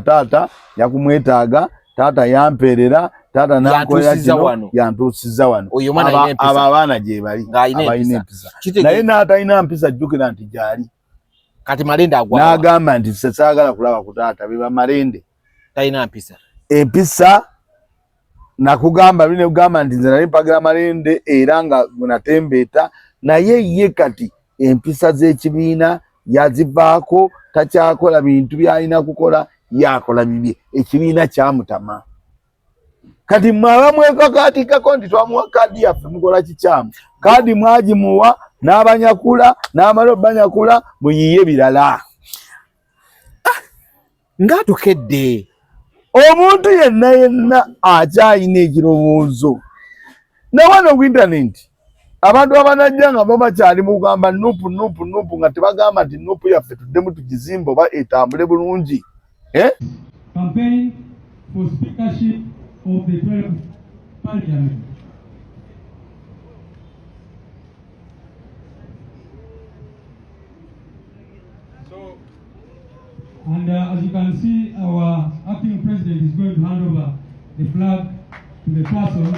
Taata yakumwetaaga, taata yampeerera, taata nankolera kino, yantuusizza wano. Abo abaana gye bali abalina empisa, naye n'atalina mpisa jjukira nti gyali. Kati Malende agwa n'agamba nti saagala kulaba ku taata, be bamalende. Talina mpisa. Empisa nakugamba bine kugamba nti nze nali mpagira Malende era nga gunatembeeta, naye ye kati empisa z'ekibiina yazivaako, takyakola bintu byalina kukola, yakola bibye, ekibiina kyamutama. Kati mwaba mwekakatikako nti twamuwa kaadi yaffe, mukola kikyamu. Kaadi mwagimuwa n'abanyakula, n'amala obanyakula, muyiye birala. Ng'atukedde. Omuntu yenna yenna akyalina ekirowoozo nawano ku intaneti, abantu abanajja nga bo bakyali mu kugamba NUP, NUP, NUP, nga tebagamba nti NUP yaffe tuddemu tugizimbe oba etambule bulungi. Campaign for speakership of the 12th Parliament. And as you can see, our acting president is going to hand over the flag to the person.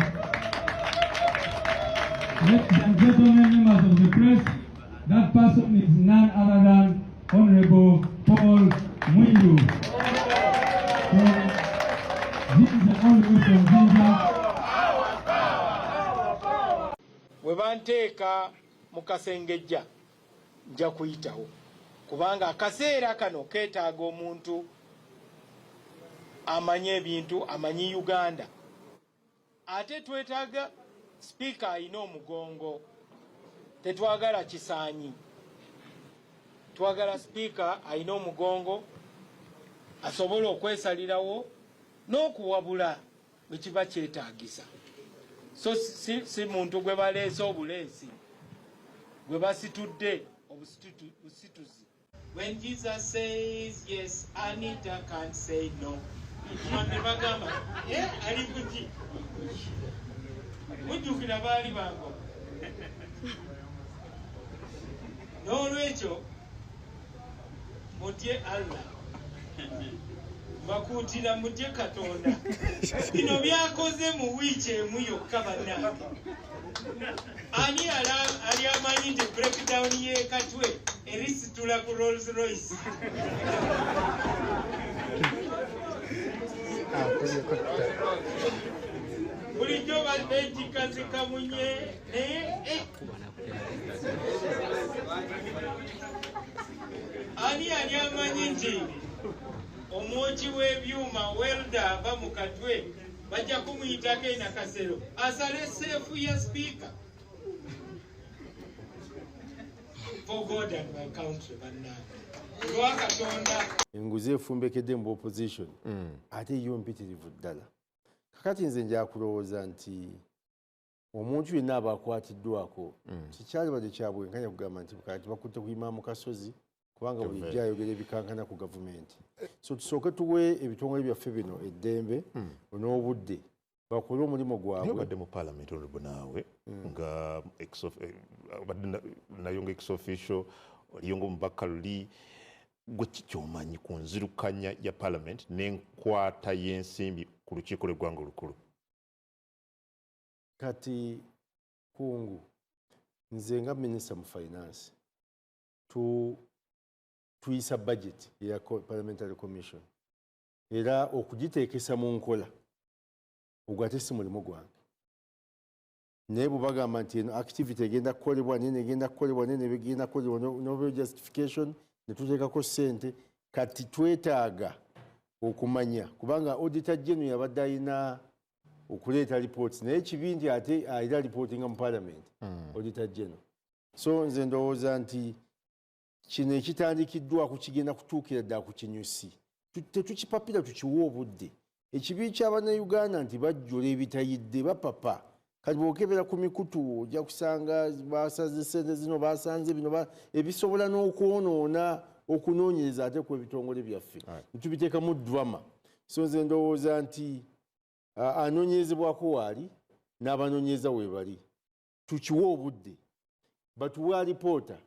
Ladies and gentlemen, members of the press, that person is none other than Honorable Paul Mwiru. From Jinja, all the way from Jinja. Bwe banteeka mu kasengejja nja kuyitawo, kubanga akaseera kano keetaaga omuntu amanyi ebintu, amanyi Uganda. Ate twetaaga sipiika alina omugongo, tetwagala kisaanyi, twagala sipiika alina omugongo asobola okwesalirawo n'okuwabula bwe kiba kyetaagisa. So si muntu gwe baleese obuleesi, gwe basitudde obusituzi. When Jesus says yes, Anita can't say no. Mwambe bagamba, ali kuki? Mujjukira baali bango. N'olwekyo mutye Allah, mbakuutira mutye Katonda. Bino byakoze mu wiiki emu yokka bannange. Ani ali amanyi nti breakdown y'ekatwe erisitula ku Rolls Royce? Bulijjo beetikka zikamunye naye ani ali amanyi nti omwoki w'ebyuma welder ava mu Katwe bajja kumuyitako enakasero asale seefu ya sipiika? For God and my country, bannange, olwa Katonda. Enguzi efumbekedde mu opposition ate yo mpitirivu ddala. Kakati nze nja kulowooza nti omuntu yenna aba akwatiddwako kikyalibadde kya bwenkanya kugamba nti kati bakutte kuyima mu kasozi, kubanga bulijjo ayogera ebikankana ku gavumenti. So tusooke tuwe ebitongole byaffe bino eddembe n'obudde bakole omulimu gwabwe. Obadde mu parliament, honorable, naawe nga obadde nayo nga ex officio, oliyo ngaomubaka luli, gwe kikyomanyi ku nzirukanya ya parliament n'enkwata y'ensimbi ku lukiiko lw'eggwanga olukulu? Kati kungu nze nga minisita mu finance tuyisa budget eya parliamentary commission, era okugiteekesa mu nkola ogwo ate si mulimu gwange. Naye bwe bagamba nti eno activity egenda kukolebwa, nene egenda kukolebwa, nene egenda kukolebwa, no justification, ne tuteekako ssente. Kati twetaaga okumanya, kubanga auditor general yabadde alina okuleeta reports, naye kibi nti ate alina reportinga mu parliament, auditor general. So nze ndowooza nti kino ekitandikiddwako kigenda kutuukira ddala ku kinyusi. Tetukipapira, tukiwe obudde. Ekibi ky'abannayuganda nti bajjula ebitayidde, bapapa. Kati bw'okebera ku mikutu ojja kusanga basaze sente zino, basanze bino, ebisobola n'okwonoona okunoonyereza ate ku ebitongole byaffe, netubiteekamu drama. So nze ndowooza nti anoonyerezebwako waali n'abanoonyereza weebali, tukiwe obudde batuwe alipoota.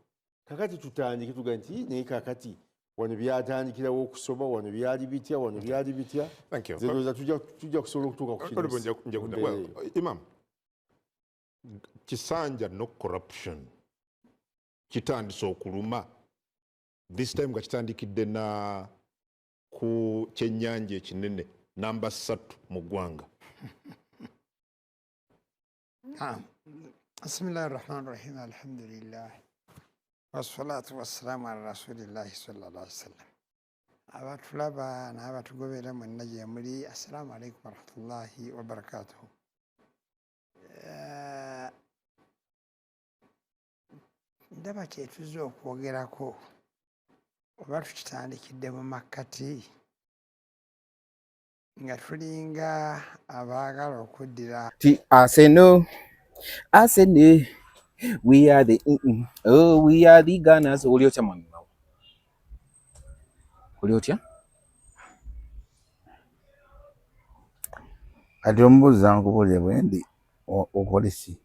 Kakati tutandike tuga nti naye kakati Wano byatandikirawo okusoma, wano byali bitya, wano byali bitya. Thank you. Nze ndowooza tujja kusobola okutuuka ku kintu Honorable, nja mu kudda. mbeera Well, eyo. Imam, kisanja no corruption kitandise okuluma this time nga kitandikidde na ku kyennyanja ekinene namba 3 mu ggwanga. نعم بسم الله الرحمن الرحيم الحمد لله والصلاة والسلام على رسول الله صلى الله عليه وسلم abatulaba n'abatugoberera mwenna gye muli assalamu alaikum warahmatullahi wabarakatuhu. Ndaba kyetuzza okwogerako oba tukitandikidde mu makkati nga tulinga abaagala okuddira Ti Arsenal, Arsenal, we are the oh, we are the Gunners. Oli otya mwami Mao? Oli otya? Kati omubuuza nkubuulire bwendi okole ki?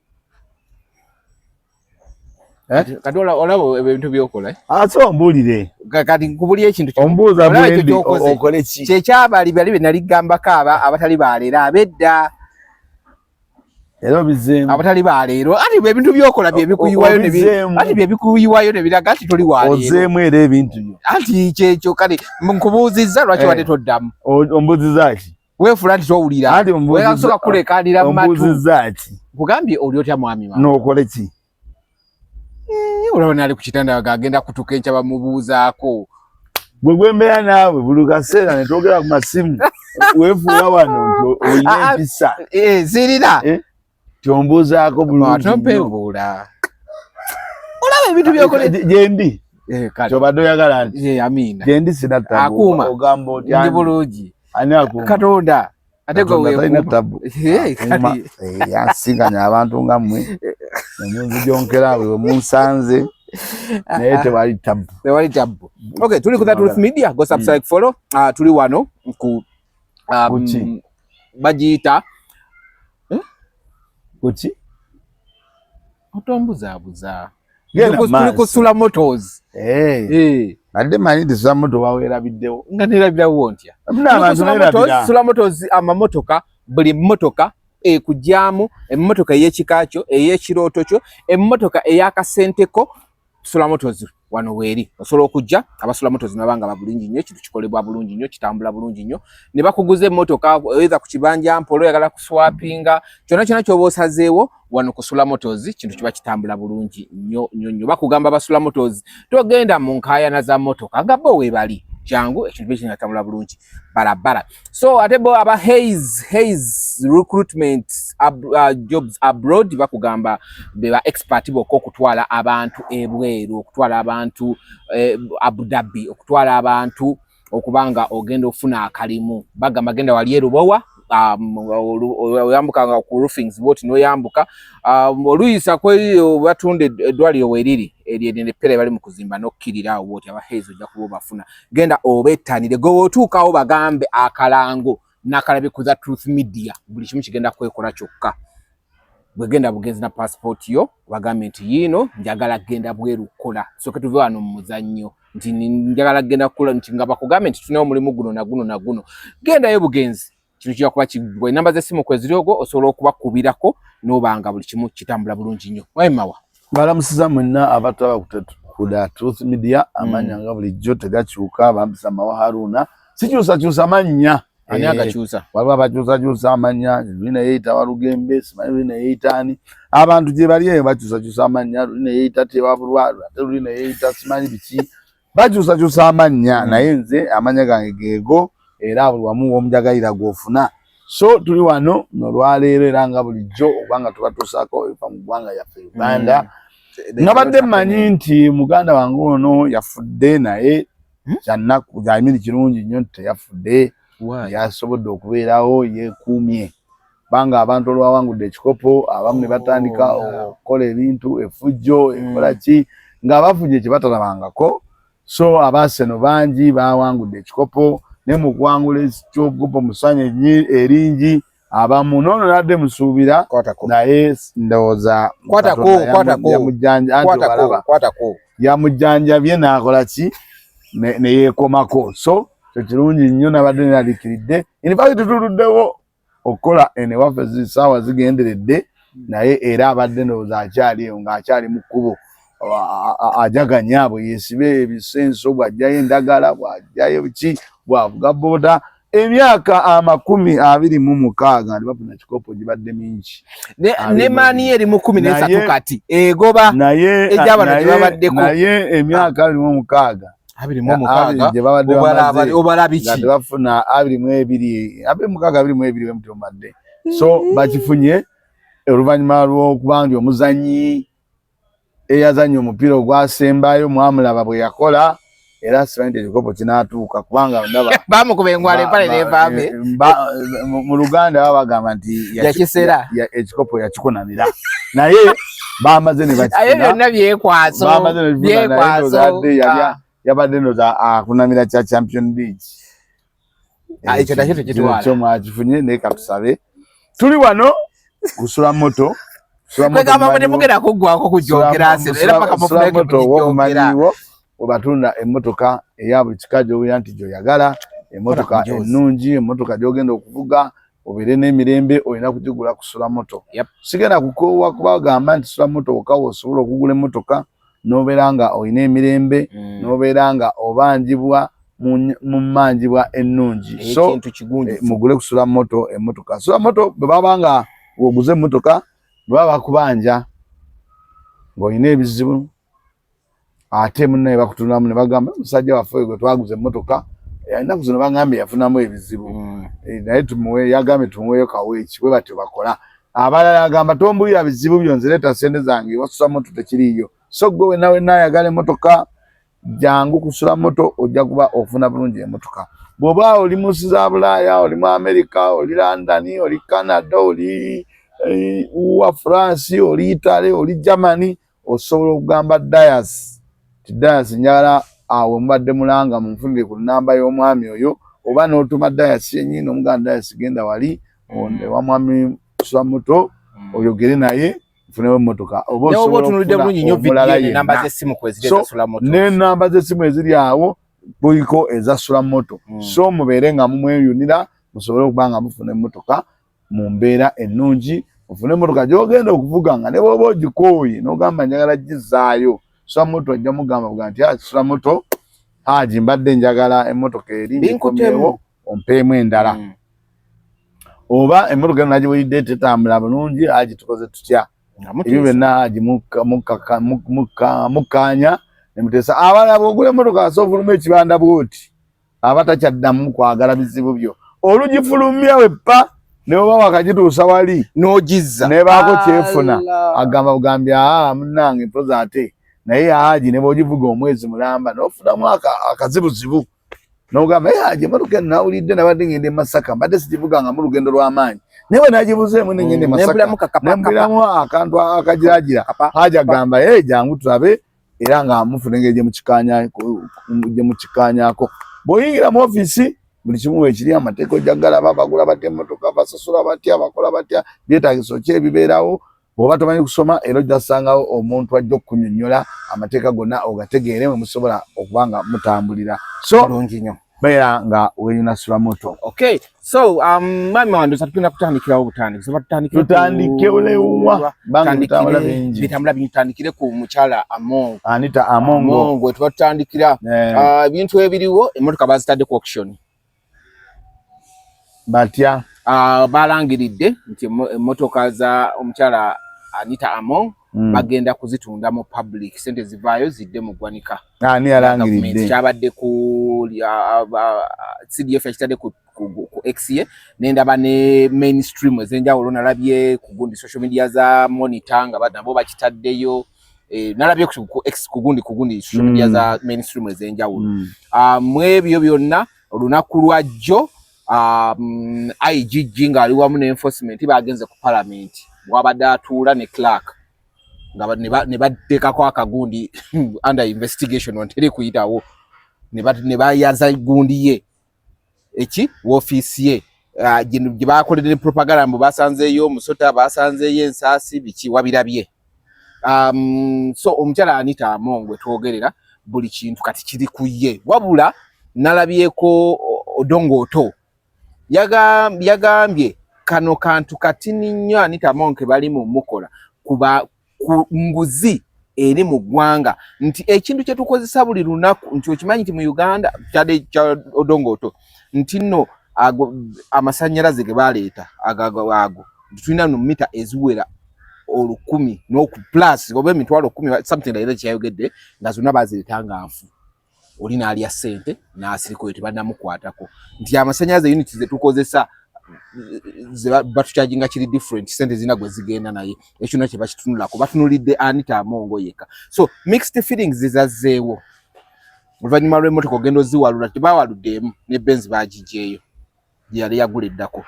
Eh? Kati olaba ebintu by'okola, eh? Ate ombuulire. Kati nkubulye ekintu kimu. Ombuuza Olaba ekyo bwendi ky'okoze. okole ki? Kyekyabali bali be nali gambako abatali baleero ab'edda. Era obizeemu. Abatali baleero. Ati bwe ebintu by'okola bye bikuyiwayo ne bi- Obizeemu. ati bye bikuyiwayo ne biraga nti toli wa leero. Ozeemu era ebintu byo. Anti kyekyo kale nkubuuzizza lwaki Eh. wadde toddamu? Ombuuzizza ki? Weefuula nti towulira. Anti ombuuzizza- Weesobola kuleekaanira mu matu. Ombuuzizza ki? Nkugambye oli otya mwami Mao? N'okole ki? Olaba nali ku kitanda agenda kutuka enkya bamubuuzaako. Gwe gwembeera naawe buli kaseera ne twogera ku masimu weefuula wano nti olina empisa. Zirina. Tyombuuzaako bulungi nnyo. Tompeebuula. Olaba ebintu by'okola. Gyendi. Kale. Ky'obadde oyagala nti. Amiina. Gyendi sina ttabu. Akuuma. Ogamba otya? Ndi bulungi. Ani akuuma? Katonda. Ate gwe Katonda talina weekuuma. ttabu. Akuuma. Kati. Yansinkanya abantu nga mmwe. Nemunzijonkera bwe munsanze. Naye tewali ttabu. Tewali ttabu. Okay, tuli ku The Truth Media. Go subscribe, follow. Tuli wano ku, Kuki? bagiyita Kuki? Otombuzaabuza. Genda Tuli ku maaso. Sula Motors. Badde manyi nti Sula Motors waweerabiddewo. Nga neerabirawo ntya? Muna abantu Tuli ku Sula Motors, beerabira. Sula Motors amamotoka, buli mmotoka ekujjaamu, emmotoka ey'ekika kyo, ey'ekirooto kyo, emmotoka ey'akasenteko, Sula Motors wano weeri. Osobola okujja, aba Sula Motors nabo nga babulungi nnyo, ekintu kikolebwa bulungi nnyo, kitambula bulungi nnyo. Ne bakuguza emmotoka, either ku kibanja mpola, oyagala kuswapinga, kyonna kyonna ky'oba osazeewo wano ku Sula Motors, kintu kiba kitambula bulungi nnyo nnyo nnyo. Bakugamba aba Sula Motors, togenda mu nkaayana za mmotoka nga bo weebali. Jangu ekintu bye kinatambula bulungi barabara. So ate bo aba Hays recruitment jobs abroad bakugamba be ba expert bokka okutwala abantu ebweru, okutwala abantu Abu Dhabi, okutwala abantu okubanga ogenda ofuna akalimu. Bagamba genda wali e Lubowa, oyambuka nga ku roofings bw'oti n'oyambuka, oluyisa kweri batunda eddwaliro weeriri, eryo eryo eppeera bali mu kuzimba n'okkirira awo bw'oti aba Hays ojja kuba obafuna. Genda obettanire, gwe bw'otuukawo bagambe akalango n'akalabe ku The Truth Media, buli kimu kigenda kwekola kyokka. Bwe genda bugenzi na passport yo, bagambe nti yiino njagala kugenda bweru kukola, tusooke tuve wano mu muzannyo, nti njagala kugenda kukola, nti nga bakugambe nti tulinawo omulimu guno na guno na guno. Gendayo bugenzi, kino kijja kuba kiggwa. Ennamba z'essimu kwe ziri ogwo, osobola okubakubirako n'obanga buli kimu kitambula bulungi nnyo. Wayimawa. Balamusiza mwenna abatulaba ku The Truth Media, amannya nga bulijjo tegakyuka, bampisa Mawa Haruna, sikyusakyusa mannya. Ani agakyusa? Waliwo abakyusakyusa amannya, luli ne yeeyita Walugembe, simanyi luli ne yeeyita ani. Abantu gye bali eyo bakyusakyusa amannya, luli ne yeeyita Tewabulwa, ate luli ne yeeyita simanyi biki. Bakyusakyusa amannya, naye nze amannya gange geego, era buli wamu w'omujagalira gw'ofuna. So tuli wano nolwaleero era nga bulijjo obanga tubatuusaako ebifa mu ggwanga lyaffe Uganda. Nabadde mmanyi nti muganda wange ono yafudde, naye kyannaku, I mean kirungi nnyo nti teyafudde. Yasobodde okubeerawo yeekuumye, kubanga abantu olwawangudde ekikopo abamu ne batandika okukola ebintu effujjo, ekola ki, ng'abafunye kye batalabangako. So Abaaseno bangi bawangudde ekikopo, ne mu kuwangula ekikopo mu ssanyu eringi abamu noono nadde musuubira, naye ndowooza Katonda yamujjanjabye n'akola ki? Neyeekomako. So tekirungi nnyo, nabadde neraliikiridde. In fact tutuluddewo okukola eno ewaffe, saawa zigenderedde, naye era abadde ndowooza akyali eyo ng'akyali mu kkubo ajaganya bwe yeesibe ebisenso, bw'ajjayo endagala, bw'ajjayo biki, bw'avuga boda. Emyaka 26 nga bafuna kikopo gibadde mingi. Ne maani eri mu 13 kati egoba egyabano gye babaddeko. Naye emyaka 26 26 gye babadde bamaze obala biki nga tebafuna, 22, 26, 22 bwe mutyo mbadde. So bakifunye oluvannyuma lw'okuba nti omuzannyi eyazannya omupiira ogwasembayo mwamulaba bwe yakola, era simanyi nti ekikopo kinaatuuka kubanga ndaba bamukuba engwala empale nevaame. Mu Luganda baba bagamba nti yakisera. Ekikopo yakikunamira, naye bamaze ne bakifuna. Byonna byekwaso. Bamaze ne bakifuna, naye yabadde ndoza akunamira kya Champion League. Ekyo nakyo tekitwala. Kyo mwakifunye, naye katusabe. Tuli wano kusula moto. Kwegamba temugenda kuggwako kujogera Arsenal era paka mufuneko obumanyiwo webatunda emmotoka eya buli kika gy'owulira nti gy'oyagala, emmotoka ennungi, emmotoka gy'ogenda okuvuga obeere n'emirembe, olina kugigula kusula moto. Sigenda kukoowa kubagamba nti sula moto okawa osobola okugula emmotoka n'obeera nga olina emirembe, n'obeera nga obanjibwa mu mmanjibwa ennungi. So mugule kusula moto emmotoka. Sula moto bwe baba nga oguze emmotoka, bwe baba bakubanja ng'olina ebizibu, ate munnaye bakutunulamu ne bagamba, musajja waffe gwe twaguza emmotoka ennaku zino bagambye yafunamu ebizibu, naye tumuwe, yagambye tumuweyo kaweeki. Bwe batyo bakola. Abalala agamba tombulira bizibu byo, nze leeta sente zange, wasula moto tekiriiyo. So gwe wenna wenna ayagala emmotoka, jangu kusula moto, ojja kuba ofuna bulungi emmotoka. Bw'oba oli mu nsi za Bulaaya, oli mu America, oli London, oli Canada, oli wa France, oli Italy, oli Germany, osobola okugamba Dias ti, Dias, njagala awo mubadde mulanga munfunire ku namba y'omwami oyo, oba n'otuma Dias yennyini omuganda, Dias, genda wali ewa mwami Swamuto oyogere naye nfunewo emmotoka. Oba osobola okufuna omulala yenna. N'enamba z'essimu eziri awo kuliko eza Sula Moto. So mubeere nga mumweyunira musobole okuba nga mufuna emmotoka mu mbeera ennungi, ofune emmotoka gy'ogenda okuvuga nga ne bw'oba ogikooye n'ogamba njagala gizaayo, Sula Moto ajja mugamba buga nti, Sula Moto, Haji, mbadde njagala emmotoka eri ngikomyewo ompeemu endala, oba emmotoka eno nagiwulidde tetambula bulungi, Haji, tukoze tutya? Ebyo byonna Haji mukkaanya ne muteesa. Abalala bw'ogula emmotoka ase ofuluma ekibanda bw'oti, aba takyaddamu kwagala bizibu byo. Olugifulumya weppa ne oba wakagituusa wali n'ogizza nebaako kyefuna, agamba bugambi, aa munnange mpoza ate. Naye Haji ne bw'ogivuga omwezi mulamba n'ofunamu akazibuzibu n'ogamba, hey, Haji, emmotoka eno nawulidde nabadde ngenda e Masaka, mbadde sigivuga nga mu lugendo lw'amaanyi, naye bwe nagibuzeemu ne ngenda e Masaka nembuliramu akantu akagiragira. Haji agamba, hey, jangu tulabe, era nga mufuna engeri gye mukikaanyako. Bw'oyingira mu ofiisi buli kimu weekiri, amateeka ojja galaba, bagula batya emmotoka, basasula batya, bakola batya, byetaagiso ki ebibeerawo. Bw'oba tomanyi kusoma, era ojja kusangawo omuntu ajja okukunyonnyola amateeka gonna ogategeere mwe musobola okuba nga mutambulira. So bulungi nnyo. Beera nga weeyuna Sula Moto. Okay, so mwami wange, tugenda kutandikirawo butandiki. So tutandikire Tutandike olewa banga bitambula bingi. Bitambula bingi. Tutandikire ku mukyala Among. Anita Amongo. Amongo tuba tutandikira. Ebintu ebiriwo, emmotoka bazitadde ku auction. Batya? Balangiridde nti emmotoka za omukyala Anita Among bagenda kuzitunda mu public, sente zivaayo zidde mu ggwanika. Ani yalangiridde? Kyabadde ku CDF, yakitadde ku X ye, nendaba ne mainstream ez'enjawulo, nalabye ku gundi social media za Monitor nga nabo bakitaddeyo, nalabye ku X, ku gundi social media za mainstream ez'enjawulo. Mu ebyo byonna, olunaku lwajjo IGG ng'ali wamu ne enforcement bagenze ku parliament bwabadde atuula ne clerk nga ne bateekako akagundi under investigation onteri kuyitawo, ne bayaza gundi ye eki woofiisi ye gye bakoledde propaganda mbu basanzeeyo omusota, basanzeeyo ensaasi, biki wabirabye. So omukyala Anita Among we twogerera Buli kintu kati kiri ku ye. Wabula nalabyeko Odongo Otto yagambye kano kantu katini nnyo Anita Among ke bali mu mukola kuba ku nguzi eri mu ggwanga, nti ekintu kye tukozesa buli lunaku, nti okimanyi nti mu Uganda kyade kya Odongo Otto nti nno ago amasannyalaze ge baleeta ago ago tulina no mita eziwera 1000 n'oku plus oba 100,000, something like that, kyayogedde nga zonna bazireeta nga nfu, oli n'alya ssente n'asirika, oyo tebannamukwatako, nti amasannyalaze units ze tukozesa ze batucharginga kiri different, sente zirina gwe zigenda, naye ekyo nakyo bakitunulako, batunulidde Anita Among yekka. So mixed feelings zazzeewo oluvannyuma lw'emmotoka ogenda oziwalula, tebawaluddeemu ne Benz bagigyeyo gye yali yagula eddako.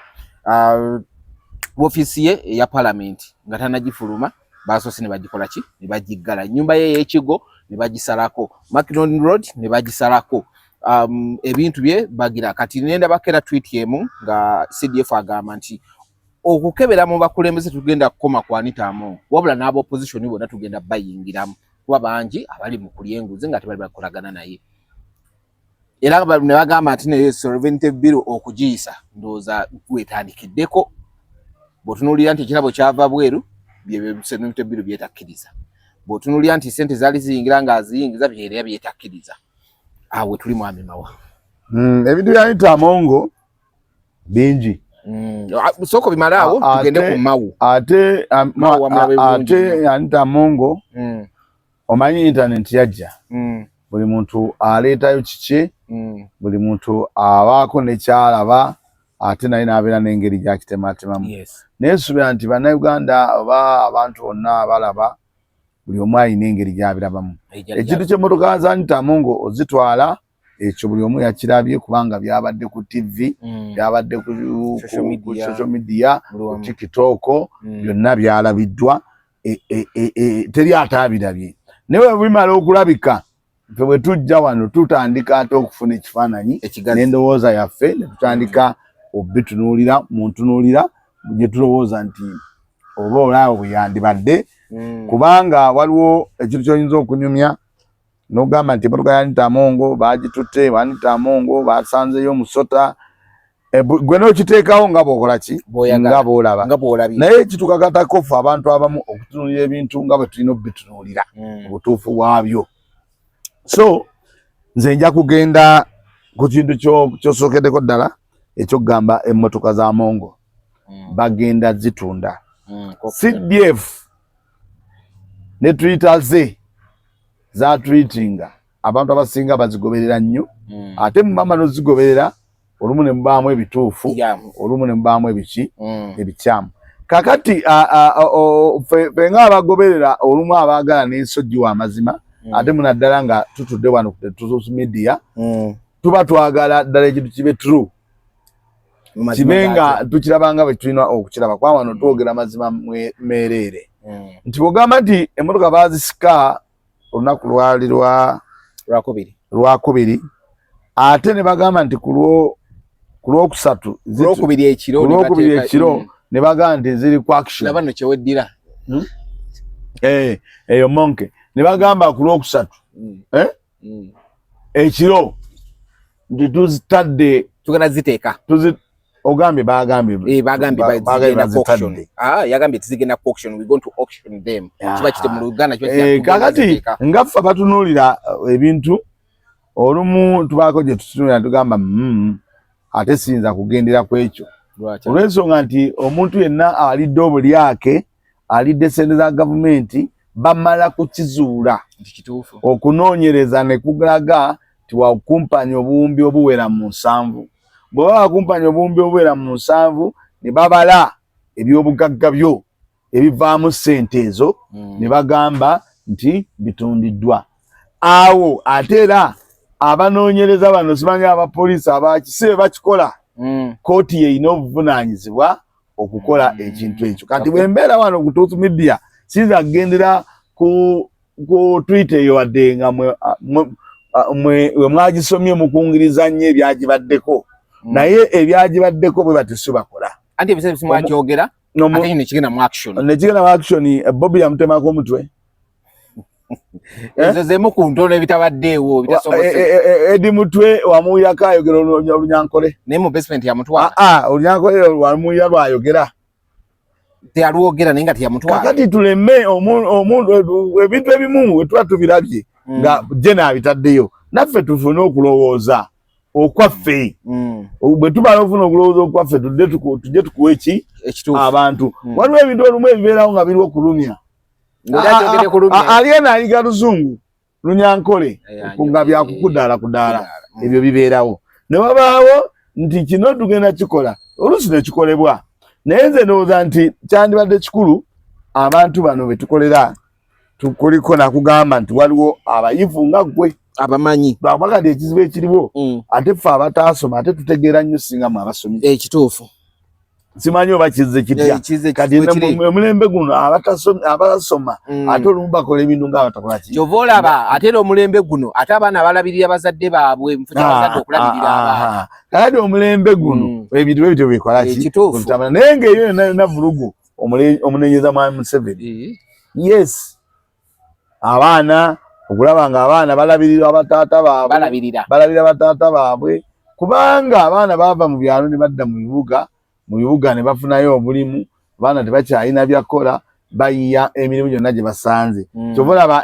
Ofiisi ye eya palamenti nga tanagifuluma basoose ne bagikola ki, ne bagiggala. Ennyumba ye ey'ekigo ne bagisalako, Macdonald Road ne bagisalako, ebintu bye bagira. Kati nendabako era tweet emu nga CDF agamba nti okukebera mu bakulembeze tugenda kukoma ku Anita Among, wabula n'aba opposition bonna tugenda bayingiramu, kuba bangi abali mu kulya enguzi nga tebali bakolagana naye. Era ne bagamba nti naye sovereignty bill okugiyisa ndowooza gwetandikiddeko, bw'otunuulira nti ekirabo kyava bweru, bye sovereignty bill byetakkiriza, bw'otunuulira nti sente zaali ziyingira ng'aziyingiza, byera byetakkiriza. Awo tuli, mwami Mawa. Ebintu bya Anita Among bingi. Sooka bimale awo tugende ku Mawu. Ate ate Anita Among, omanyi internet yajja, buli muntu aleetayo kiki, buli muntu abaako nekyalaba, ate naye n'abeera n'engeri gyakitematemamu. Naye nsuubira nti Bannayuganda oba abantu bonna balaba, buli omu alina engeri gyabirabamu. Ekintu ky'emmotoka za Anita Among ozitwala, ekyo buli omu yakirabye, kubanga byabadde ku TV, byabadde ku social media, ku TikTok, byonna byalabiddwa, teri ataabirabye. Naye bwe bimala okulabika, ffe bwe tujja wano tutandika ate okufuna ekifaananyi n'endowooza yaffe, ne tutandika obitunuulira mu ntunuulira gye tulowooza nti oba olaawo bwe yandibadde, kubanga waliwo ekintu ky'oyinza okunyumya n'ogamba nti emmotoka ya Anita Among bagitutte, Anita Among basanzeyo omusota, gwe n'okiteekawo nga bw'okola ki, nga bw'olaba, naye kitukakatako ffe abantu abamu okutunuulira ebintu nga bwe tulina obitunuulira obutuufu bwabyo. So nze nja kugenda ku kintu kyosookeddeko ddala ekyokugamba emmotoka za Among bagenda zitunda. CDF ne Twitter ze zatweetinga, abantu abasinga bazigoberera nnyo, ate mumama nozigoberera olumu ne mubaamu ebituufu, olumu ne mubaamu ebiki ebikyamu. Kakati ffe nga abagoberera olumu abaagala n'ensi ogiwa amazima, ate munaddala nga tutudde wano ku social media, tuba twagala ddala ekintu kibe true, kibe nga tukiraba nga bwe tulina okukiraba, kuba wano twogera mazima meereere. Nti bw'ogamba nti emmotoka baazisika olunaku lwali lwa Lwakubiri. Lwakubiri, ate ne bagamba nti ku lwokusatu, Lwokubiri ekiro. Ku lwokubiri ekiro ne bagamba nti ziri ku auction. Laba no kyeweddira. Eh, eyo monke ne bagamba ku lwokusatu eh? Ekiro nti tuzitadde. Tugenda ziteeka. Ogambye bagambye. Eh, bagambye zigenda ku auction. Bazitadde. Ah, yagambye tizigenda ku auction, we going to auction them. Kiba kite mu Luganda kiba Eh, kakati ziteeka. Nga ffe batunuulira ebintu olumu tubaako gye tutunuulira tugamba, ate siyinza kugendera ku ekyo," Lwaki? olw'ensonga nti omuntu yenna alidde obulyake, alidde sente za gavumenti, bamala kukizuula, Nti kituufu. okunoonyereza ne kulaga nti wakumpanya obuwumbi obuwera mu 70. Bwe baba bakumpanya obuwumbi obuwera mu 70, ne babala ebyobugagga byo ebivaamu ssente ezo, ne bagamba nti bitundiddwa awo. Ate era abanoonyereza bano, simanyi abapoliisi abakisibe bakikola, kooti yeyina obuvunaanyizibwa okukola ekintu ekyo. Kati bwe mbeera wano ku Truth Media, siyinza kugendera ku Twitter eyo, wadde nga mwe we mwagisomye mukungiriza nnyo ebyagibaddeko, naye ebyagibaddeko bwe bati si bakola. Anti ebiseera ebisinga akyogera, ate nekigenda mu action. Nekigenda mu action. Bobi yamutemako omutwe. Eh? Ezo zemu ku ntono ebitabaddeewo bitasobose. Eh, Edi Mutwe wamuwulirako ayogera Olunyankole? Naye mu basement yamutwala. Ah, ah, Olunyankole wamuwulira lwayogera? Teyalwogera, naye nga teyamutwala. Kakati tuleme omuntu ebintu ebimu we tuba tubirabye nga jena abitaddeyo, naffe tufune okulowooza okwaffe. Bwe tumala okufuna okulowooza okwaffe, tudde tujje tukuwe eki Ekituufu. abantu. Waliwo ebintu olumu ebibeerawo nga biriwo kulumya. Ng'oli akyogedde kulumya. Ali eno ayiga luzungu, Lunyankole nga byakukudaala kudaala. Ebyo bibeerawo ne wabaawo nti kino tugenda kikola, oluusi nekikolebwa. Naye nze ndowooza nti kyandibadde kikulu abantu bano betukolera tukuliko nakugamba nti waliwo abayivu nga ggwe abamanyi. Lwakuba kati ekizibu ekiriwo, ate ffe abataasoma ate tutegeera nnyo singa mwe abasomi. Ekituufu. Simanyi oba kizze kitya. Kizze Kati kiri. omulembe guno abatasoma ate olumu bakola ebintu nga abatakola ki. Kyova olaba ate era omulembe guno ate abaana balabirira bazadde baabwe mu kifo ky'abazadde okulabirira abaana. Ah, kakati omulembe guno ebintu bwe bityo bikola ki. Ekituufu. Bitambula. Naye ng'eyo yonna yonna vulugu omunenyeza mwami Museveni. Yes, abaana okulaba nga abaana balabirira abataata baabwe. Balabirira. Balabirira bataata baabwe, kubanga abaana baava mu byalo ne badda mu bibuga, mu bibuga ne bafunayo obulimu. Abaana tebakyalina byakukola, bayiya emirimu gyonna gye basanze. Kyova olaba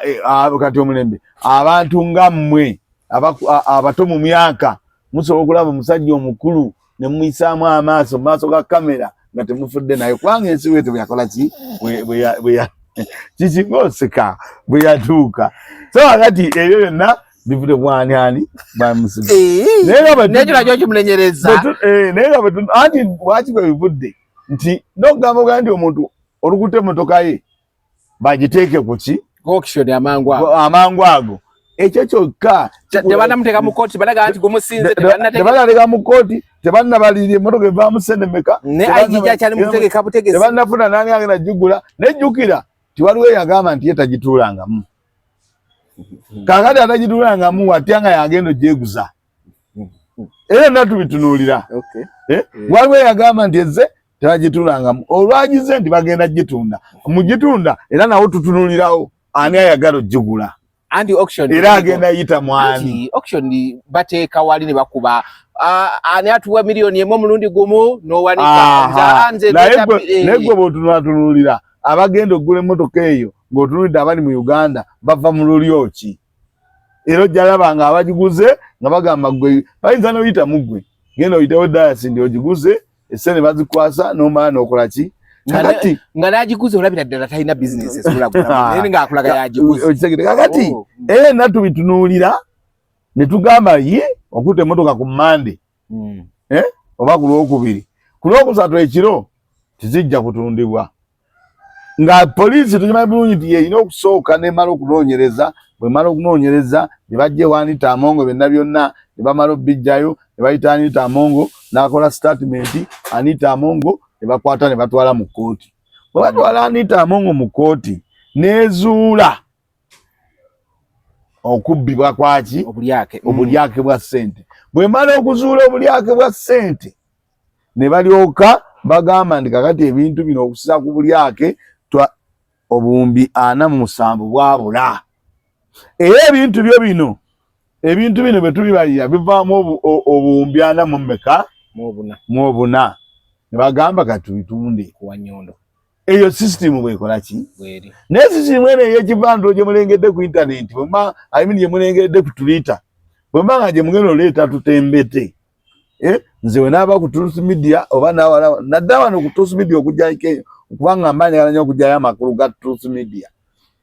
kati omulembe abantu nga mmwe abato mu myaka musobola okulaba omusajja omukulu ne muyisaamu amaaso mu maaso ga kamera nga temufudde naye, kubanga ensi bwetyo bweyakola ki, kiki ng'oseka bwe yatuuka. So kakati ebyo byonna bivudde bwani ani bwa Museveni. Naye nga Nekyo nakyo kimunenyereza. Naye nga anti lwaki bwe bivudde nti n'okugamba ogaa nti omuntu olukutte emmotoka ye bagiteeke ku ki? Auction amangu ago. Amangu ago, ekyo kyokka. Tebannamuteeka mu kooti, balaga nti gumusinze. Tebannateeka mu kooti, tebannabalirira emmotoka evaamu sente meka. Ne IGG akyali mu kutegeka butegesi. Tebannafuna nani agenda gigula. Nejjukira tiwaliwo eyagamba nti ye tagituulangamu. Kaakati atagituulangamu watya nga yagenda ogyeguza? Era nna tubitunuulira. Eh? Waliwo eyagamba nti ezze tebagituulangamu, olwagize nti bagenda gitunda mugitunda, era nawo tutunuulirawo ani ayagala ogigula. Anti auction Era agenda yita mwani. Anti auction bateeka wali ne bakuba, ani atuwa 1 million omulundi gumu n'owanika. Aha. Nze Naye naye gwe bw'otunuulira abagenda okugula emmotoka eyo, ng'otunuulidde abali mu Uganda bava mu lulyo ki, era ojja laba nga abagiguze nga bagamba gwe bayinza n'oyitamu, gwe genda oyitewo dayasi ndi ogiguze, essente bazikwasa n'omala n'okola ki. Kakati nga n'agiguze olabira ddala talina bizinesi esobola kugula, naye ng'akulaga yagiguze. Okitegedde? Kakati Oh. era enna tubitunuulira ne tugamba ye okutta emmotoka ku Mande oba ku Lwokubiri, ku Lwokusatu ekiro tizijja kutundibwa, nga poliisi tukimanyi bulungi nti yerina okusooka nemala okunoonyereza. Bwemala okunoonyereza ne bajja ewa Anita Amongo byonna byonna ne bamala obijjayo, ne bayita Anita Amongo n'akola statement. Anita Amongo ne bakwata ne batwala mu kkooti. Bwe batwala Anita Amongo mu kkooti n'ezuula okubbibwa kwaki? Obulyake. Obulyake bwa ssente. Bwemala okuzuula obulyake bwa ssente ne balyoka bagamba nti kakati ebintu bino okusiza ku bulyake twa 47,000 bwabula, era ebintu byo bino, ebintu bino bwe tubibalira bivaamu obuwumbi ana mu mmeka? Mu obuna. Mu obuna. Ne bagamba kati tubitunde. Kuwa Nyondo. Eyo sisitimu bwekola ki? Bweri. Naye sisitimu eno ey'ekivandulo gye mulengedde ku intaneti, bwema, I mean, gye mulengedde ku Twitter, bwemba nga gye mugenda oleeta tutembete. Eh, nze we naaba ku Truth Media oba nawala naddala wano ku Truth Media okujjako, kubanga mba njagala nnyo okugyayo amakulu ga Truth Media,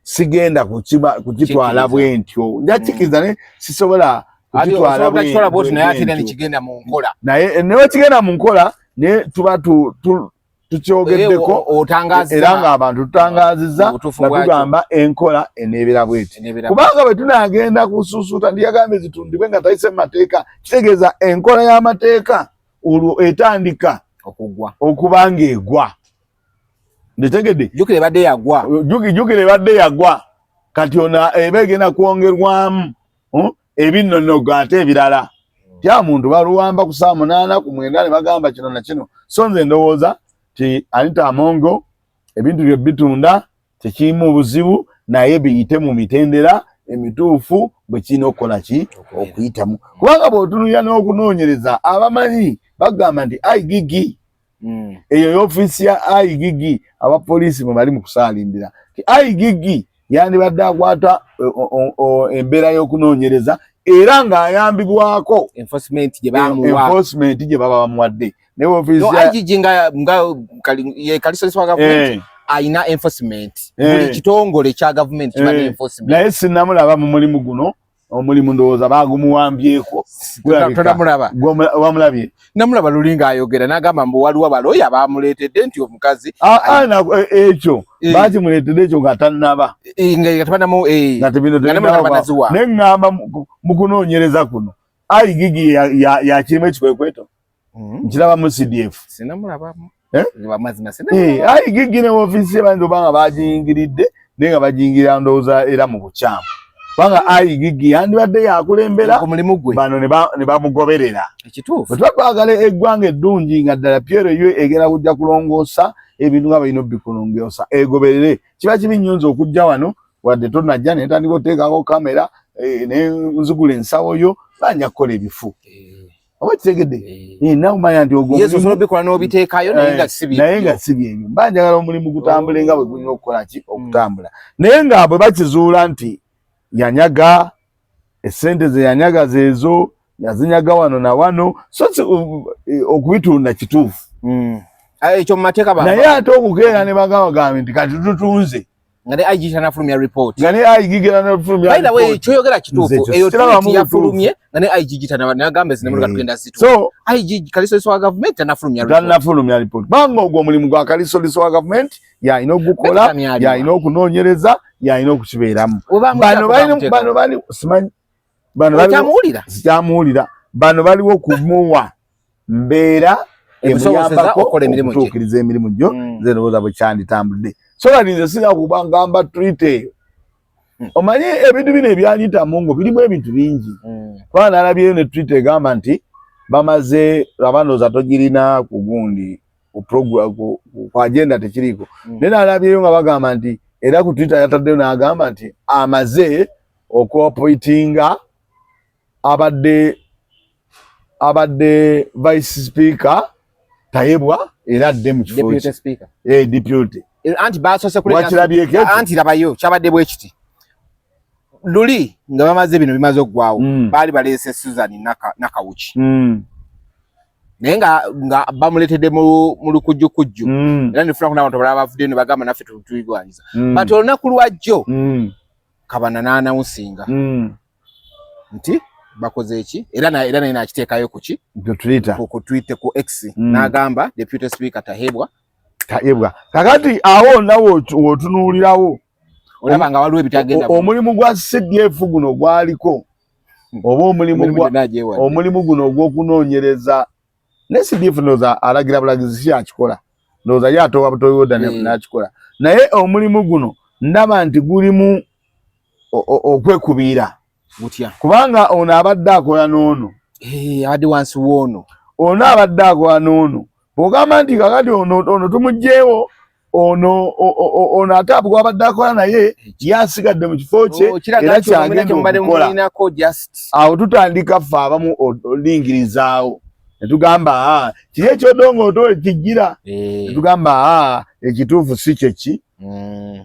sigenda kukitwala Kikkiriza. bwe ntyo. Nja kikiriza naye sisobola kukitwala Osobola okukitwala bw'oti, naye ate era bwe ntyo. nekigenda mu nkola. Naye newe kigenda mu nkola, naye tuba tukyogeddeko. Otangaziza. Era ng'abantu tutangaziza Obutuufu nga bwakyo. tugamba enkola eneebeera bweti, Eneebeera. Kubanga bwe tunaagenda kusuusuuta ndi yagambye zitundibwe nga tayise mu mateeka, kitegeeza enkola y'amateeka olwo etandika okugwa. Okuba ng'egwa. Nditegedde? Jjukira ebadde yagwa. Jjukira ebadde yagwa, kati ono eba egenda kwongerwamu ebinnonogo ate ebirala. Tya muntu baluwamba ku saa 8 ku 9 ne bagamba kino na kino. So nze ndowooza ti Anita Amongo ebintu bye bitunda tekirimu buzibu. Naye biyite mu mitendera emituufu bwe kirina okukola ki okuyitamu, kubanga bw'otunulira n'okunoonyereza abamanyi bagamba nti IGG eyo yofiisi ya IGG abapoliisi mwe bali mu kusaalimbira ti IGG yandibadde akwata embeera y'okunoonyereza era ng'ayambibwako enforcement gye bamuwa, enforcement gye baba bamuwadde ne ofiisi no IGG nga ye kalisoliso wa gavumenti ayina enforcement, buli kitongole kya gavumenti kiba ne enforcement. Naye sinnamulaba mu mulimu guno, omulimu ndowooza baagumuwambyeko. Tonamulaba? Wamulabye? Namulaba luli ng'ayogera n'agamba mbu waliwo abalooya bamuleetedde nti omukazi Ekyo bakimuleetedde ekyo nga tannaba nga tebanamu nga tebino tebannaziwa. Naye ŋŋamba mu kunoonyereza kuno IGG yakirimu ekikwekweto nkiraba mu CDF. Sinamulabamu. Eh? Amazima sinamulaba. IGG ne ofiisi ye bayinza oba nga bagiyingiridde, naye nga bagiyingirira ndowooza era mu bukyamu, kubanga IGG yandibadde yakulembera ku mulimu gwe, bano ne bamugoberera. Ekituufu. Bwe tuba twagala eggwanga eddungi nga ddala PLU egenda kujja kulongoosa ebintu nga balina obikulongoosa, egoberere. Kiba kibi nnyo nze okujja wano wadde tonajja ne ntandika oteekako kamera ne nzigula ensawo yo, banja kukola ebifu. Oba kitegedde? Nakumanya nti ogwo Yesu osobola obikola n'obiteekayo, naye nga si byebyo. Naye nga si byebyo. Mba njagala omulimu gutambule nga bwe gulina okukola ki okutambula, naye nga bwe bakizuula nti yanyaga essente ze yanyaga zeezo yazinyaga wano na wano, so okubitunda kituufu. Ekyo mu mateeka Naye ate okukeera ne bagamba nti kati tutunze nga ne IG tanafulumya report, nga ne IGG tanafulumya By the way, kyoyogera kituufu. Eyo tweet yafulumye nga ne IGG tanaba, nagamba zino emotoka tugenda zitu. So IG kalisoliso wa government tanafulumya report. Tanafulumya report, kubanga ogwo omulimu gwa kalisoliso wa government, yalina ogukola, yalina okunoonyereza, yalina okukibeeramu. Bano bali simanyi bano bali sikyamuwulira. Bano baliwo kumuwa mbeera emuyambako okutuukiriza emirimu gyo. Nze ndowooza bwe kyanditambudde. So kati nze singa kuba ngamba tweet eyo, omanye ebintu bino ebyanyitamu ngo birimu ebintu bingi, kubanga nalabyeyo ne tweet egamba nti bamaze abandooza togirina ku gundi ku agenda tekiriiko, naye nalabyeyo nga bagamba nti era ku Twitter yataddeyo n'agamba nti amaze okuappointinga abadde vice speaker Tayebwa era adde mu kifo Deputy. Anti basose Wakirabyeko? Anti labayo kyabadde bwe kiti: luli nga bamaze bino bimaze okuggwawo, baali baleese Susan Nakawuki, naye nga bamuleetedde mu lukujjukujju, era nefunako n'abantu abalala bavuddeyo ne bagamba naffe tuyigwanyiza. But olunaku lwajjo Kabana n'announcinga nti bakoze eki, era naye nakiteekayo kuki ku Twitter, ku X, n'agamba Deputy Speaker Tahebwa. Tayebwa. Kakati awo nawo wotunuulirawo olaba nga waliwo ebitagenda. Omulimu gwa CDF guno gwaliko oba omulimu guno ogw'okunoonyereza ne CDF ndowooza alagira bulagizi, si akikola, ndowooza ye atowa butoyoda n'akikola. Naye omulimu guno ndaba nti gulimu okwekubiira. Gutya? Kubanga ono abadde akola n'ono abadde wansi w'ono. Ono abadde akola n'ono, bw'ogamba nti kakati ono tumuggyeewo, ono ate gwabadde akola naye ye asigadde mu kifo kye oh, era kyagenda okukola. Awo tutandika ffe abamu olingirizaawo netugamba kiri ekyodongo oto kijjira eh. Netugamba ekituufu si kyeki,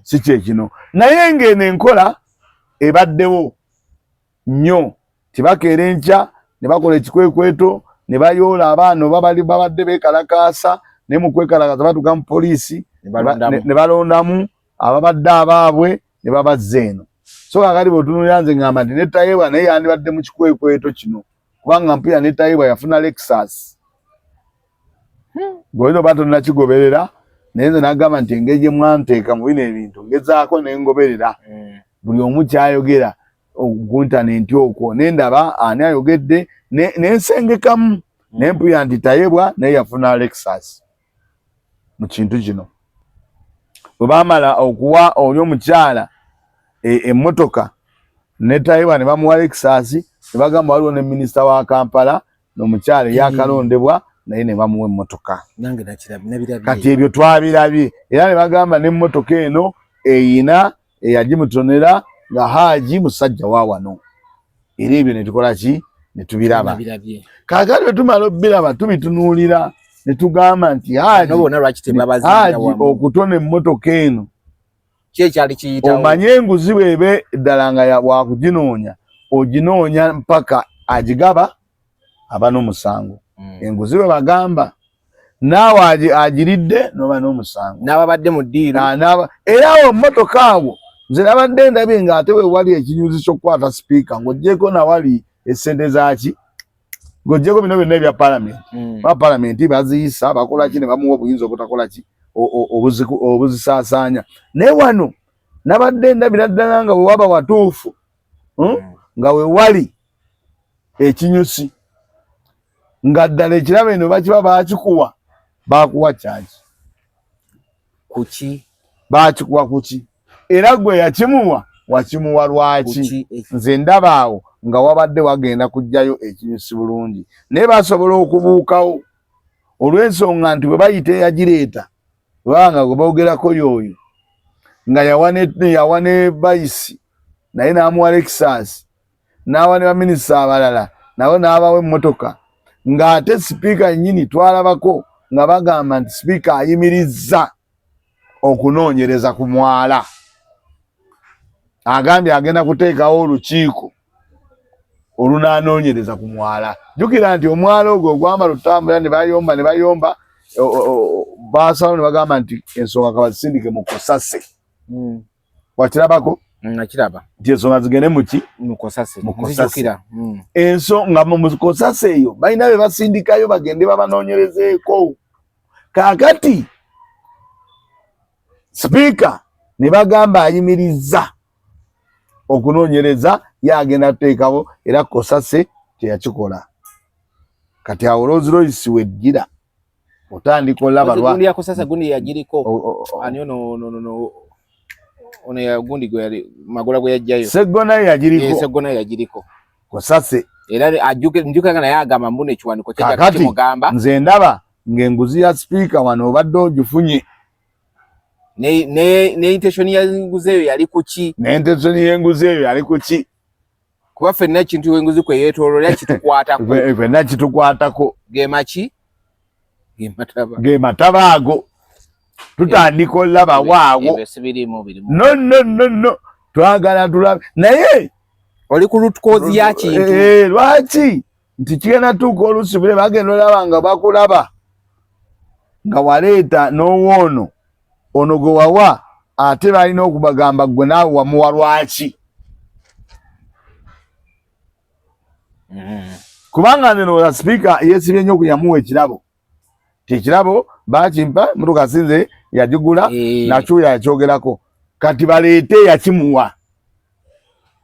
si kyekino. Naye ng'eno enkola ebaddewo nnyo, tibakeera enkya ne bakola ekikwekweto ne bayoola abaana oba bali babadde beekalakaasa, naye mu kwekalakaasa batuuka mu poliisi ne balondamu ababadde abaabwe ne babazza eno. So kakati bweotunuulira nze ngamba nti ne Tayebwa naye yandibadde mu kikwekweto kino, kubanga mpulira ne Tayebwa yafuna Lexus. Gweoyinza oba tonnakigoberera, naye nze nagamba nti engeri gye mwanteeka mu bino ebintu ngezaako ne ngoberera buli omu kyayogera ku intaneti okwo, nendaba ani ayogedde nensengekamu, nempulira nti Tayebwa naye yafuna Lexus mu kintu kino. Bwe baamala okuwa oli omukyala emmotoka ne Tayebwa ne bamuwa Lexus, ne bagamba waliwo ne minisita wa Kampala n'omukyala eyakalondebwa naye ne bamuwa emmotoka. Kati ebyo twabirabye, era ne bagamba n'emmotoka eno eyina. Eyagimutonera nga Haaji musajja wa wano, era ebyo netukola ki, netubiraba. Kaakati bwe tumala obiraba tubitunuulira ne tugamba nti Haaji okutona emmotoka eno omanye enguzi bwebe ddala nga wakuginoonya, oginoonya mpaka agigaba aba n'omusango. Enguzi bwe bagamba naawe agiridde noba n'omusango n'ababadde mu ddiiro era awo mmotoka awo nze nabadde ndabye ng'ate we wali ekinyuzi ky'okukwata sipiika, ng'oggyeko nawali essente zaaki, ng'oggyeko bino byonna ebya palamenti. Ba palamenti baziyisa bakola ki ne bamuwa obuyinza obutakola ki, obuzisaasaanya. Naye wano nabadde ndabira ddala nga wewaba watuufu, nga wewali ekinyusi nga ddala ekirabo eno bakiba baakikuwa, baakuwa kyaki kuki, baakikuwa kuki, era gwe yakimuwa wakimuwa lwaki? Nze ndaba awo nga wabadde wagenda kujjayo ekinyusi bulungi, naye basobola okubuukawo olw'ensonga nti bwe bayita eyagireeta, bwebaba nga gwe boogerako y'oyo nga yawa ne bayisi naye n'amuwa Lexus, n'awa ne baminisita abalala nabo n'abawa emmotoka, ng'ate sipiika nnyini twalabako nga bagamba nti sipiika ayimirizza okunoonyereza ku mwala, agambye agenda kuteekawo olukiiko olunaanoonyereza ku mwala. Jjukira nti omwala ogwo ogwamala otutambula ne bayomba ne bayomba, basalawo ne bagamba nti ensonga kabazisindike mu Kosase. Wakirabako? Nakiraba. Nti ensonga zigende muki? Mu Kosase. Mu Kosase. Ensonga mu Kosase eyo balina be basindikayo bagende babanoonyerezeeko. Kaakati sipiika ne bagamba ayimirizza okunoonyereza, ye agenda kuteekawo, era Kosase teyakikola. Kati awo Rolls Royce wejjira otandika olaba gundi ya Kosasa, gundi yagiriko ani ono ono ono ya gundi gwe yali Magola gwe yajjayo. Seggona yagiriko. Seggona yagiriko Kosase. Era ajuke njuka naye agamba mbuna ekiwandiiko kyajja kimugamba. Nze ndaba ng'enguzi ya sipiika wano obadde ogifunye. Ne intention y'enguzi eyo yali kuki? Ne intention y'enguzi eyo yali kuki? Kuba ffenna ekintu enguzi kwe yeetoololera kitukwatako. Ffenna kitukwatako. Ge maki? Ge mataba ago. Tutandika olaba waawo. No no no no. Twagala tulabe. Naye oli ku root cause ya kintu. Lwaki? Nti kigenda tuuka oluusi bule bagenda olaba nga bakulaba nga waleeta n'owoono ono gwe wawa, ate balina okubagamba gwe naawe wamuwa lwaki? Kubanga nze ndowooza sipiika yeesibye nnyo ku yamuwa ekirabo. Ti ekirabo bakimpa motoka sinze yagigula, nakyo yakyogerako. Kati baleete yakimuwa,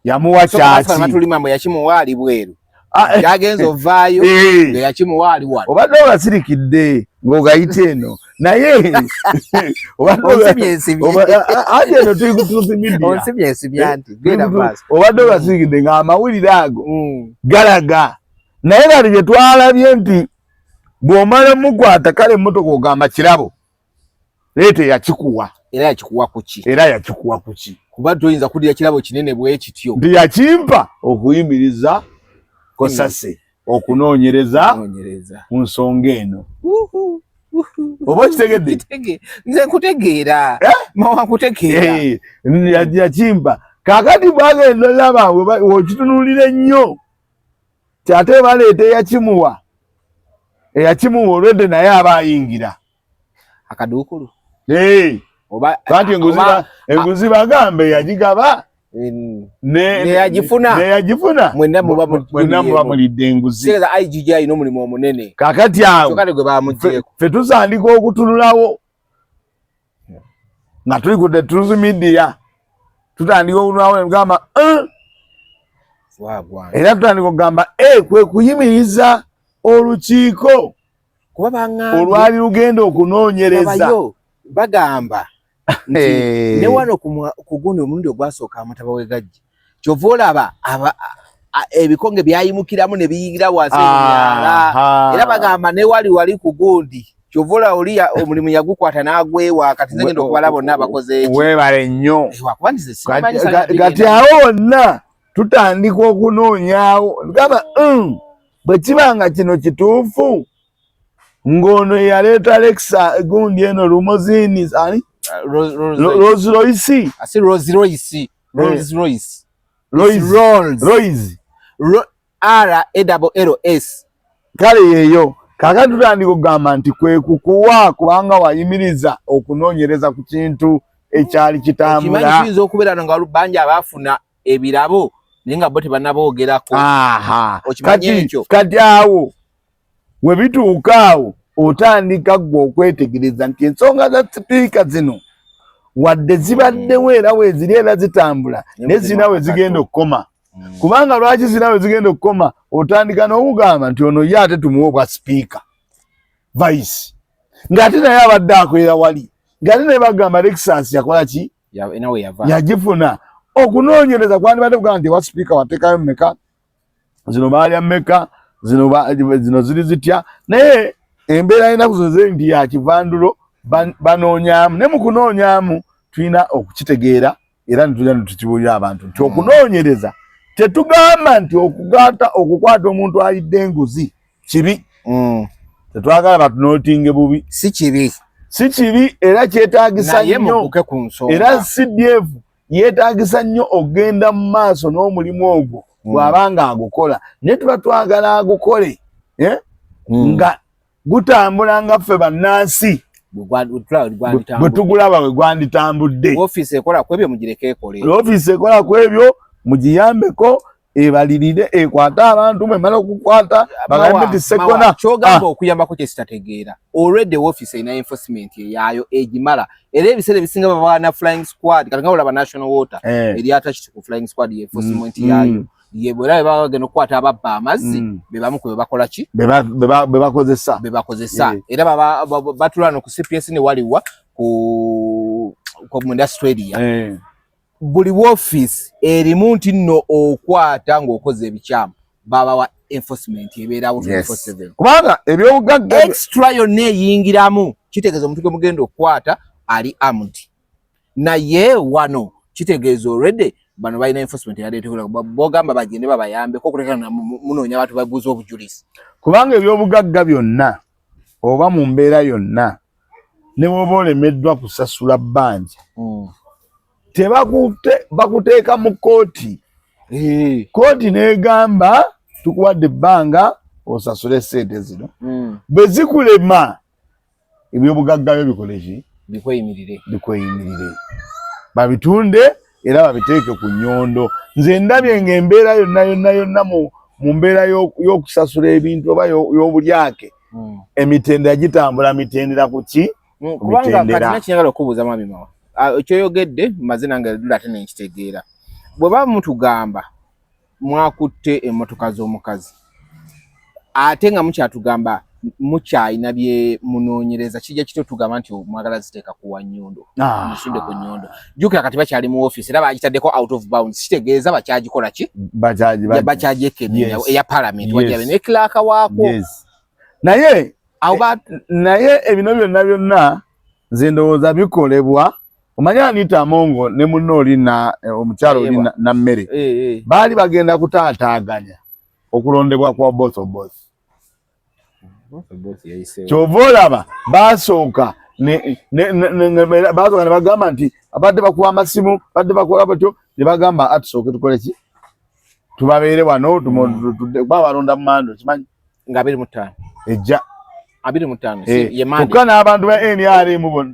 yamuwa kyaki? Tulima mbu yakimuwa ali bweru, yagenza ovaayo nga yakimuwa ali wano. Obadde ogasirikidde ng'ogayita eno, naye ati eno tuli ku Truth Media. Obadde ogasirikidde ng'amawulire ago galaga, naye kati bye twalabye nti bw'omala mukwata kale emmotoka ogamba kirabo, leeta eyakikuwa. Era yakikuwa kuki? Era yakikuwa kuki? Kuba toyinza kudira kirabo kinene bwe kityo. Nti yakimpa okuyimiriza Kosase okunoonyereza ku nsonga eno. Oba okitegedde? Nze nkutegeera. Mawa nkutegeera. Yakimpa. Kaakati bwagenda olaba okitunuulira ennyo ate baleeta eyakimuwa, eyakimuwa olwedde naye aba ayingira akaduukulu. Anti enguzi bagambe yagigaba neyagifuna, neyagifuna, mwenna muba mulidde enguzi. IGG alina omulimu omunene. Kakati awo ffe tutandika okutunulawo nga tuli ku The Truth Media, tutandika okutunulawo netugamba era tutandika okugamba kwe kuyimiriza olukiiko olwali lugenda okunoonyereza. Bagamba nti ne wano ku gundi omulundi ogwasooka amataba we gajja, kyova olaba ebikonge byayimukiramu ne biyingira wansi mu myala. Era bagamba ne wali wali ku gundi Kyova olaba oli omulimu yagukwata n'agwewa, kati nze ngenda okubala bonna abakoze eki. Weebale nnyo. Wakuba nti nze simanyi sala Kati awo wonna tutandika okunoonyaawo gamba, bwe kiba nga kino kituufu ng'ono yaleeta Alexa gundi eno limousine ani? Rolls Royce. Asi Rolls Royce. Rolls Royce. Royce. Rolls. Royce. R A double L S. Kale yeeyo kaakati tutandika okugamba nti kwe kukuwa kubanga wayimiriza okunoonyereza ku kintu ekyali kitambula. Okimanyi kiyinza okubeera nga bangi abaafuna ebirabo naye nga bo tebannaboogerako. Okimanyi ekyo? Kati awo we bituuka awo otandika ggwe okwetegereza nti ensonga za sipiika zino wadde zibaddewo era weeziri era zitambula, naye zirina we zigenda okukoma. Kubanga lwaki zirina we zigenda okukoma? Otandika n'okugamba nti ono ye ate tumuwe obwa sipiika vice, ng'ate naye abadde akolera wali, ng'ate naye bagamba Lexus yakola ki? Nawe yava. Yagifuna. Okunoonyereza kwandibadde kugamba nti ewa sipiika wateekayo mmeka, zino baalya mmeka, zino ziri zitya. Naye embeera y'ennaku zino ziri nti ya kivandulo, banoonyaamu. Naye mu kunoonyaamu tulina okukitegeera era ne tujja ne tukibuulira abantu nti okunoonyereza tetugamba nti okukwata omuntu alidde enguzi kibi. Tetwagala batunootinge bubi. Si kibi. Si kibi era kyetaagisa Naye nnyo. mubuke ku nsonga. Era CDF yeetaagisa nnyo okugenda mu maaso n'omulimu ogwo bw'aba ng'agukola. Naye tuba twagala agukole, nga gutambula nga ffe bannansi bwe tugulaba bwe gwanditambudde. Ofiisi ekola ku ebyo mugireke ekole. Ofiisi ekola ku ebyo mugiyambeko, ebalirire, ekwate abantu, bwemala okukwata bagambe nti Sseggona. Kyogamba okuyambako kye sitategeera. Already ofiisi erina enforcement eyaayo egimala, era ebiseera ebisinga baba na flying squad. Kati nga olaba National Water eri attached ku flying squad ye enforcement yaayo. Ye bwe baba bagenda okukwata ababba amazzi, be bamu ku be bakola ki? Be bakozesa. Be bakozesa. Era baba batula no ku CPS ne waliwa ku mu industrial area. Buli woofiisi erimu nti nno okwata ng'okoze ebikyamu babawa enforcement ebeerawo 24/7. Kubanga ebyobugagga extra yonna eyingiramu kitegeeza omuntu gwe mugenda okukwata ali armed, naye wano kitegeeza already bano balina enforcement eyaleetebwa, bogamba bagende babayambeko okuleka munoonya abantu babuuza obujulizi. Kubanga ebyobugagga byonna oba mu mbeera yonna ne bw'oba olemeddwa kusasula bbanja, bakuteeka mu kkooti. Kkooti n'egamba tukuwadde ebbanga osasule ssente zino. Bwe zikulema ebyobugagga byo bikole ki? Bikweyimirire. Bikweyimirire, babitunde era babiteeke ku nnyondo. Nze ndabye ng'embeera yonna yonna yonna mu mbeera y'okusasula ebintu oba y'obulyake, emitendera gitambula mitendera ku ki? Kubanga kati Mitendera. Nakinyagala okubuuza mwami Mawa, ekyoyogedde maze nange lula ate nenkitegeera. Bwe ba mutugamba mwakutte emmotoka z'omukazi ate nga mukyatugamba mukyalina bye munoonyereza, kijja kityo tugamba nti mwagala ziteeka kuwa nnyondo, musunde ku nnyondo. Jjukira kati bakyali mu office era bagitaddeko out of bounds, kitegeeza bakyagikola ki? Bakyagyekenneenya eya parliament, wajjabe ne clerk waako. Naye naye ebino byonna byonna nze ndowooza bikolebwa. Omanyi Anita Amongo ne munne oli na omukyalo oli na mmere baali bagenda kutaataaganya okulondebwa kwa Oboth Oboth. Kyova olaba basooka ne bagamba nti abadde bakuba amasimu, badde bakola batyo, ne bagamba atusooke tukole ki, tubabeere wano kuba balonda mu mando kimanyi nga 25 ejja 25 Kyokka n'abantu ba NRM bonna,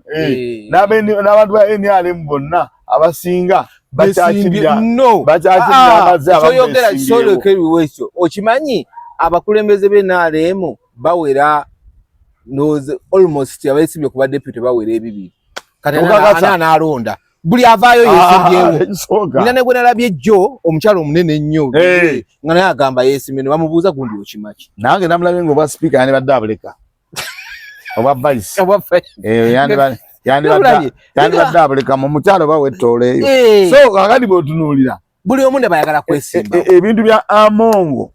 n'abantu ba NRM bonna abasinga bakyakirya amazzi. Kyoyogera kisolekeriwo ekyo. Okimanyi abakulembeze b'e NRM bawera almost abeesimbye kuba deputy bawera 200. Kati Okakasa? ani anaalonda? Buli avaayo yeesimbyewo. Nina ne gwe nalabye jjo, omukyalo omunene ennyo, nga naye agamba yeesimbye, ne bamubuuza gundi okimaki. Nange namulabye nga obwa sipiika yandibadde abuleka, obwa vice. Obwa vice. Yandibadde abulekamu omukyalo oba wetoola eyo. So kakati bw'otunuulira buli omu ne bayagala kwesimba. Ebintu bya Amongo,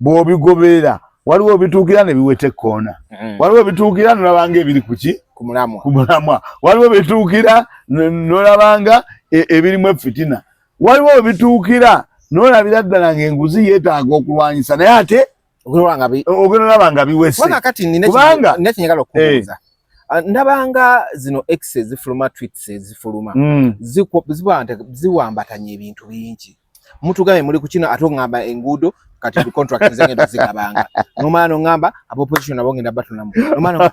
bw'obigoberera Waliwo bituukira ne biweta ekkoona. Waliwo bituukira nolabanga ebiri kuki ku mulamwa. Waliwo bituukira nolabanga ebirimu efitina. Waliwo bituukira nolabira ddala ng'enguzi yeetaaga okulwanyisa, naye ate ogenda olaba nga biwese. Kubanga nina kyenyagala okubuuza. Ndabanga zino X ezifuluma, tweets ezifuluma, ziwambatanya ebintu bingi. Mutugambe muli ku kino, ate oŋŋamba enguudo kati contract nze ngenda zigabanga, nomala noŋŋamba aba opposition nabo ngenda batunamu, nomala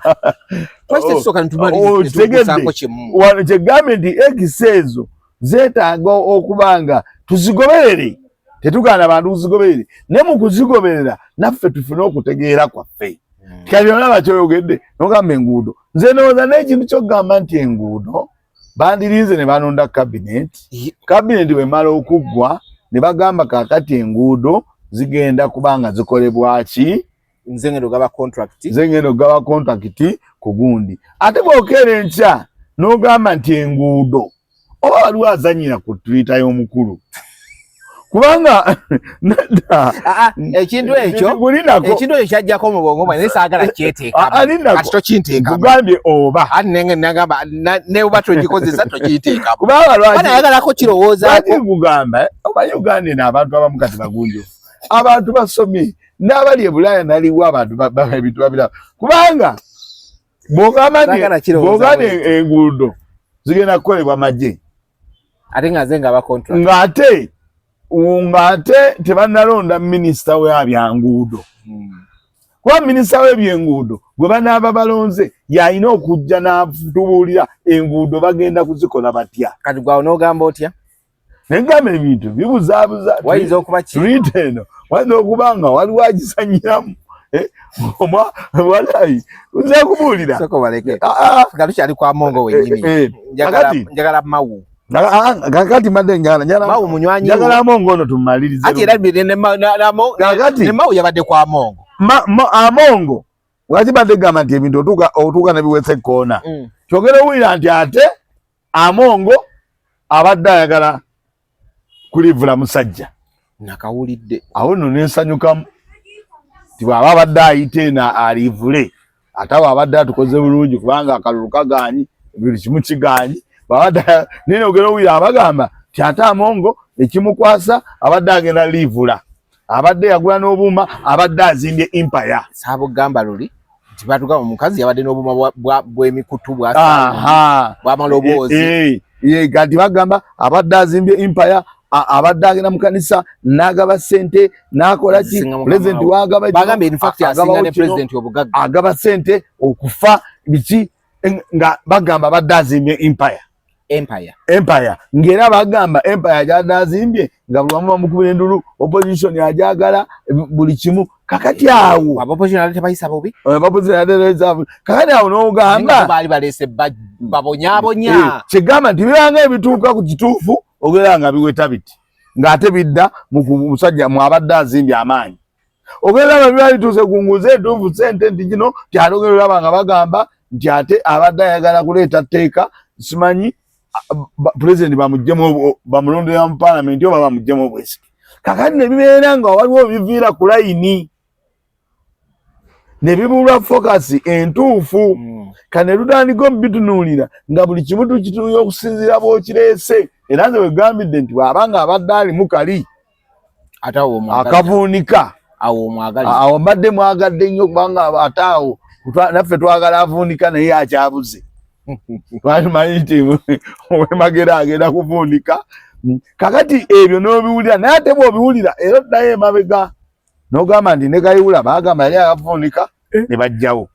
lwaki tetusooka netumalirizaako kimu? Wano kyegambye nti X ezo zeetaaga okuba nga tuzigoberere. Tetugaana bantu kuzigoberere, naye mu kuzigoberera naffe tufune okutegeera kwaffe. Kati olaba kyoyogedde nogamba enguudo, nze ndowooza n'ekintu kyokugamba nti enguudo bandirinze ne balonda kabineti, kabineti bwemala okuggwa ne bagamba kaakati enguudo zigenda kuba nga zikolebwa ki? Nze ngenda ogaba contract. Nze ngenda ogaba contract ku gundi. Ate bw'okeera enkya n'ogamba nti enguudo, oba waliwo azanyira ku Twitter y'omukulu, kubanga nedda. Ekintu ekyo ekintu ekyo kyajjako mu bwongo bwange, naye saagala kyeteekamu, kati tokinteekamu. Kugambye oba ati nenge nagamba ne oba togikozesa tokinteekamu. Kubanga lwaki? Nayagalako kirowoozaako. Lwaki nkugamba, oba Uganda eno abantu abamu kati bagunjufu, abantu basomye n'abali e Bulaaya naliwo, abantu ebintu babiraba. Kubanga bw'ogamba nti enguudo zigenda kukolebwa magye, ate nga nze ngaba contract, ng'ate tebannalonda minisita w'ebyanguudo, kuba minisita w'ebyenguudo gwe banaaba balonze yalina okujja n'atubuulira enguudo bagenda kuzikola batya. Kati gwawo n'ogamba otya? Negamba ebintu bibuzaabuza. Wayinza okuba ki? Twitter eno wayinza okuba nga waliwo agisanyiramu. Walayi nze kubuulira. Soko baleke nga tukyali kwa Mongo wenyini, njagala Mawu. Kakati mbadde njagala Mawu munywanyi. Njagala Amongo ono tumalirize. Ati era ne Mawu yabadde kwa Amongo. Amongo lwaki badde gamba nti ebintu otuuka ne biwesa ekkoona? Kyogera owulira nti ate Amongo abadde ayagala kulivula musajja. Nakawulidde. Awo nno nensanyukamu ti bw'aba abadde ayita eno alivule, ate abo abadde atukoze bulungi, kubanga akalulu kagaanyi, buli kimu kigaanyi. Naye nogera owulira abagamba ti ate Amongo ekimukwasa abadde agenda livula, abadde yagula n'obuuma, abadde azimbye empire. Saabugamba luli nti batugamba omukazi yabadde n'obuuma bw'emikutu bw'amaloboozi. Kati bagamba abadde azimbye empire, abadde agenda mu kanisa n'agaba ssente n'akola ki, pulezidenti wagaba agaba ssente okufa biki, nga bagamba abadde azimbye empire. Empire. Empire, ng'era bagamba empire gyadde azimbye nga buli wamu bamukubira endulu, opposition ajagala buli kimu. Kakati awo tebayisa bubi. Kakati awo n'ogamba baali balese babonyabonya. Kyegamba nti bibanga ebituuka ku kituufu ogera nga biweta biti, ng'ate bidda mu musajja mwabadde azimbye amaanyi. Ogenda nga biba bituuse ku nguzi entuufu, sente nti kino tyate ogenda olaba nga bagamba nti ate abadde ayagala kuleeta tteeka, simanyi pulezidenti bamuggyemu, bamulondera mu paalamenti oba bamuggyemu obwesige. Kakati ne bibeera nga waliwo biviira ku layini ne bibulwa focus entuufu. Kane tutandika obitunuulira nga buli kimu tukitunuulira okusinziira bw'okireese. Era nze wegambidde nti bw'aba nga abadde alimu kali akavuunika, awo mbadde mwagadde nnyo, kubanga ate awo naffe twagala avuunika, naye akyabuze. Twalimanyi nti owemagera agenda kuvuunika. Kakati ebyo n'obiwulira, naye ate bw'obiwulira era oddayo emabega n'ogamba nti ne Kayihura baagamba yali akavuunika ne bajjawo.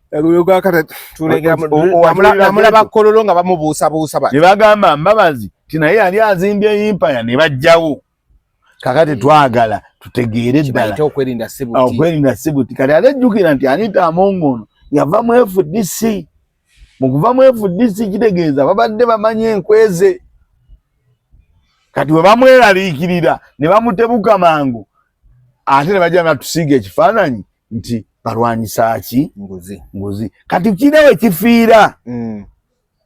Namulaba Kololo nga bamubuusabuusa. Ne bagamba Mbabazi ti naye yali azimbye empire ne bajjawo. Kakati twagala tutegeere ddala okwerinda sibuti. Kati ate jjukira nti Anita Among ono yava mu FDC. Mu kuva mu FDC kitegeeza babadde bamanyi enkweze. Kati bwe bamweraliikirira ne bamutebuka mangu, ate ne bajja batusiiga ekifaananyi nti balwanyisa ki? Nguzi. Nguzi. Kati kirina we kifiira.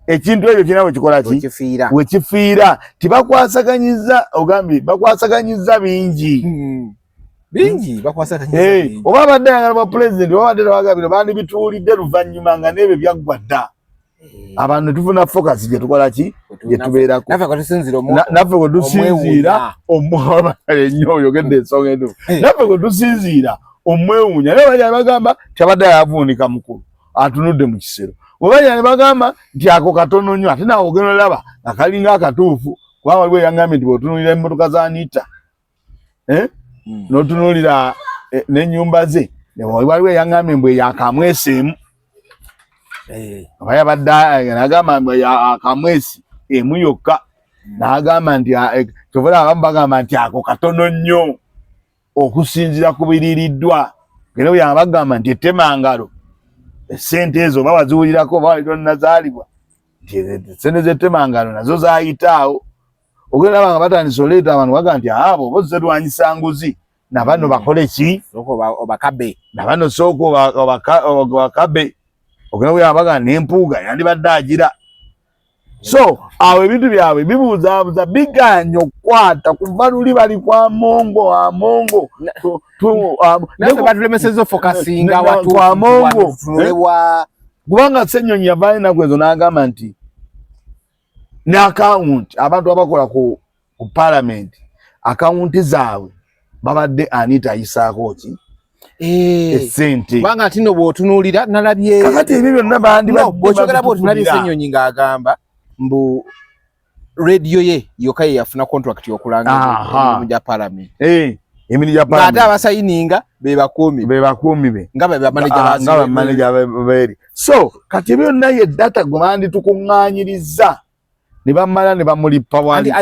Ekintu ekyo kirina we kikola ki, wekifiira. Tibakwasaganyiza, ogambye bakwasaganyiza bingi. Bingi bakwasaganya. Eh, oba abadde ayagala bwa pulezidenti oba abadde tebagala bino bandibituwulidde luvannyuma nga n'ebyo byaggwa dda. Eh. Abantu ne tufuna focus gye tukola ki gye tubeerako. Naffe kwe tusinziira Naffe kwe tusinziira omwewuunya ennyo oyogedde ensonga entuufu. Eh. Naffe kwe tusinziira omwewuunya naye bajja ne bagamba nti abadde ayavuunika mukulu atunudde mu kisero. Bwe bajja ne bagamba nti ako katono nnyo ate naawe ogenda olaba nga kalinga akatuufu kubanga waliwo eyangambye nti bw'otunuulira emmotoka za Anita eh? N'otunuulira eh, n'ennyumba ze waliwo eyangambye mbu eyo akamwesi emu eh. Oba yabadde eh, nagamba mbu eyo akamwesi emu yokka n'agamba nti ah, eh, kyova olaba abamu bagamba nti ako katono nnyo okusinziira ku biriiriddwa era bwe bagamba nti ettemangalo essente ezo oba waziwulirako oba wali tonnazaalibwa nti essente z'ettemangalo nazo zaayitaawo ogenda laba nga batandise oleeta abantu baga nti abo oba ozze lwanyisa nguzi nabano bakole ki obakabe nabano sooka obakabe ogenda kuya baga nempuuga yandibadde agira so awo ebintu byabwe bibuuzaabuza biganye okukwata kuva luli bali kwa mongo amongo batulemeseza ofokasinga kwa mongo kubanga Ssenyonyi yavaayo ennaku ezo n'agamba nti ne akawunti abantu abakola ku palamenti akawunti zaabwe babadde Anita ayisaako ki eh, esente kubanga ati no bw'otunuulira nalabye kakati ebyo byonna bandi bw'okyogera bw'oti nalabye Ssenyonyi ng'agamba mbu radio ye yokka ye yafuna contract yokulanga emirimu gya parliament eh, emirimu gya parliament ate abasayininga be bakuumi be bakuumi be nga be bamaneja ah, nga bamaneja beeri so kati ebyo byonna ye data gwe banditukuŋŋaanyirizza ne bamala ne bamulippa wali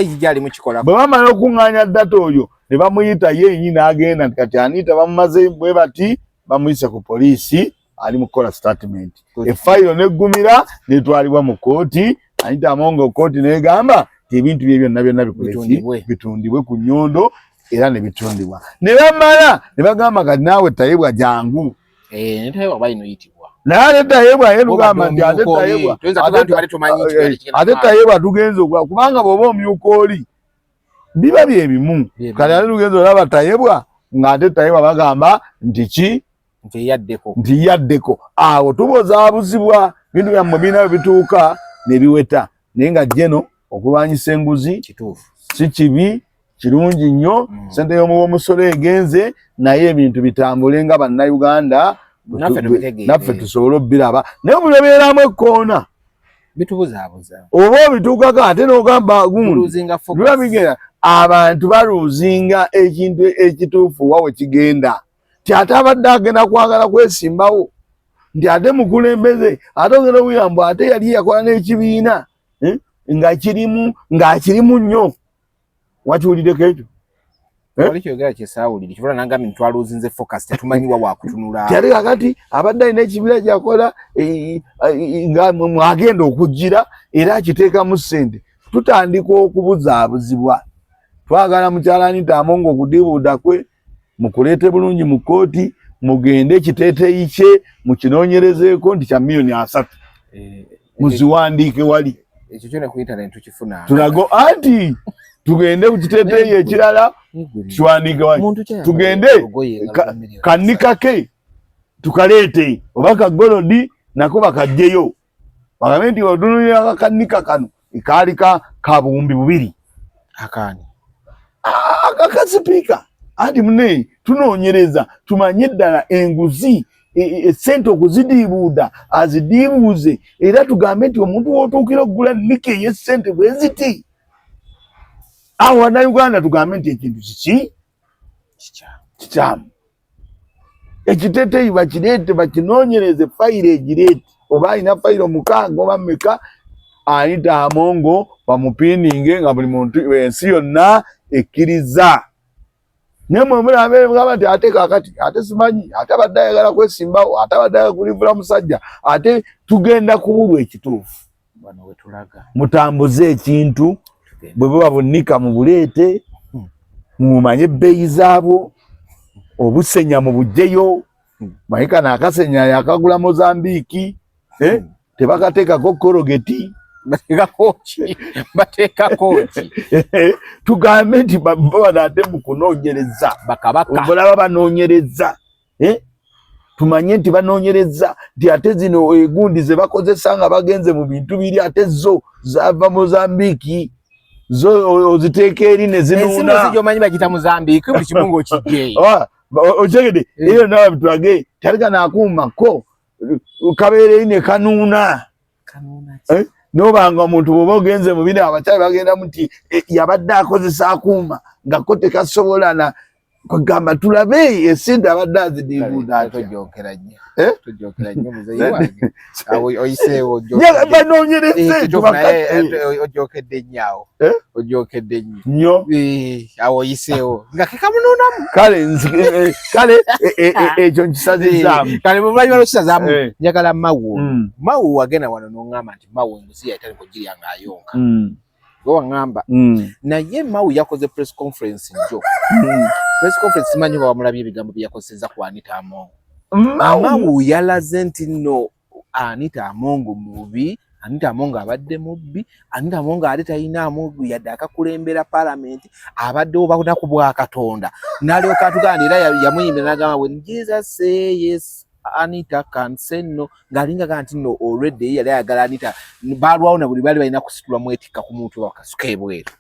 bwe bamala okuŋŋaanya data oyo ne bamuyita ye yennyini n'agenda nti kati Anita bamumaze bwe bati bamuyise ku poliisi ali mu kukola statement efayiro neggumira netwalibwa mu kkooti Anita Amongo kkooti negamba nti ebintu bye byonna byonna bikoleki bitundibwe ku nnyondo era ne bitundibwa ne bamala ne bagamba kati naawe Tayebwa jangu eh, naye ate Tayebwa ye lugamba nti ate Tayebwa ate Tayebwa tugenze okula kubanga bw'oba omyuka oli biba bye bimu kati ate tugenze olaba Tayebwa ng'ate Tayebwa bagamba nti ki nti yaddeko awo tubozaabuzibwa bintu byammwe birina bwe bituuka ne biweta naye nga jeno okulwanyisa enguzi si kibi kirungi nnyo sente y'omuwa omusolo egenze naye ebintu bitambule nga bannayuganda naffe tusobole obiraba naye buli obeeramu ekkoona bitubuzaabuza oba obituukako ate n'ogamba gundi biba bigenda abantu baluuzinga ekintu ekituufu wa we kigenda nti ate abadde agenda kwagala kwesimbawo nti ate mukulembeze ate ogenda obuyambo ate yali yakola n'ekibiina eh, nga kirimu ng'akirimu nnyo wakiwuliddeko ekyo eh? Kyali kakati abadde alina ekibiina kyakola eh, nga mwagenda okujjira era akiteekamu ssente tutandika okubuzaabuzibwa twagala mukyala Anita Amongo okudibuuda kwe mukuleete bulungi mu kkooti mugende ekiteeteeyi kye mukinoonyerezeeko nti kya 30,000,000 eh, muziwandiike wali ekyo kyona ku internet tukifuna tulago anti tugende ku kiteeteeyi ekirala kiwandiike wali tugende kanikake tukaleete oba kagolodi nako bakajjeyo bagambe nti otunulira akanika kano kaali ka 2000 akaani akasipiika anti mune tunoonyereza tumanye ddala enguzi esente okuzidiibuuda azidiibuuze era tugambe nti omuntu w'otuukira okugula nika ey'essente bwe ziti awo bannayuganda tugambe nti ekintu kiki kikyamu ekiteteeyi bakireete bakinoonyereze fayiro egireete oba alina fayiro 6 oba mmeka Anita Amongo bamupiininge nga buli muntu ensi yonna ekkiriza naye mwe mulaba nti ate kakati ate simanyi ate abadde ayagala kwesimbawo ate abadde ayagala kulivula musajja ate tugenda kubulwa ekituufu mutambuze ekintu bwe buba bunika mubuleete mumanye ebbeeyi zaabwo obusenya mubugyeyo manyi kano akasenya yakagula Mozambique eh? tebakateekako korogeti Bateekako ki? Bateekako ki? Tugambe nti bano ate mu kunoonyereza bakabaka olaba banoonyereza, eh? Tumanye nti banoonyereza nti ate zino egundi ze bakozesa nga bagenze mu bintu biri, ate zo zava Mozambique, zo oziteeka eri ne zinuuna. Gyomanyi bagita Mozambique, buli kimu ng'okijjeeyo. Ah, okitegedde? Eyo nawe bitulage tali kano akuuma ko kabeera eri ne kanuuna. Eh? Nobanga omuntu bwoba ogenze mu bino abakyali bagendamu nti eh, yabadde akozesa akuuma nga ko tekasobola na kugamba tulabe esente abadde azidiibuuda atya. Tojokera nnyo. Eh? Tojokera nnyo muzeeyi wange. Awo oyiseewo. Banoonyereze. Ojokedde nnyo awo. Eh? Ojokedde nnyo. Nnyo. Awo oyiseewo nga kekamunuunamu. Kale ekyo nkisazizaamu. Kale bw'oluvannyuma lw'okisazaamu, njagala Mawu. Mawu wagenda wano n'oŋŋamba nti Mawu enguzi yatandika okugirya ng'ayonka. Gwe waŋŋamba. Naye Mawu yakoze press conference jjo. Press conference simanyi oba wamulabye ebigambo bye yakozesezza ku Anita Among. Mawu yalaze nti nno Anita Among mubi, Anita Among abadde mubbi, Anita Among ate talinaamu yadde akakulembera paalamenti, abaddewo balunaku bwa Katonda. N'alyoka atugamba era yamuyimbira n'agamba when Jesus say yes, Anita can say no, ng'alinga ga nti nno already yali ayagala Anita baalwawo na buli baali balina kusitula mwetikka ku muntu bakasuka ebweru.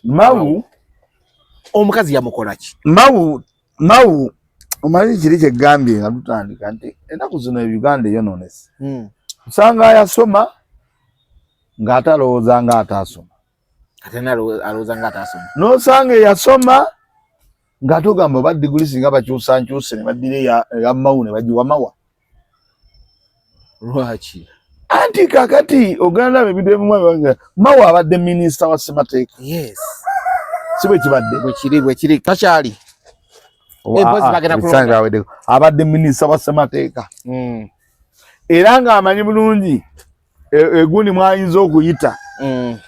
Mawu omukazi yamukola ki? Mawu omanyi kiri kyegambye nga tutandika nti ennaku zino Uganda eyonoonese. Osanga ayasoma ng'ate alowooza ng'ataasoma. Ate alowooza ng'ataasoma. N'osanga eyasoma ng'ate ogamba oba diguli singa bakyusa nkyuse ne baddira eya Mawu ne bagiwa Mawa. Lwaki? Anti kakati ogenda ebintu ebimu, Mawu abadde minisita wa ssemateeka. Yes. Si bwe kibadde? Bwe kiri takyali. Abadde minisita wa ssemateeka. Era ng'amanyi bulungi egundi mwayinza okuyita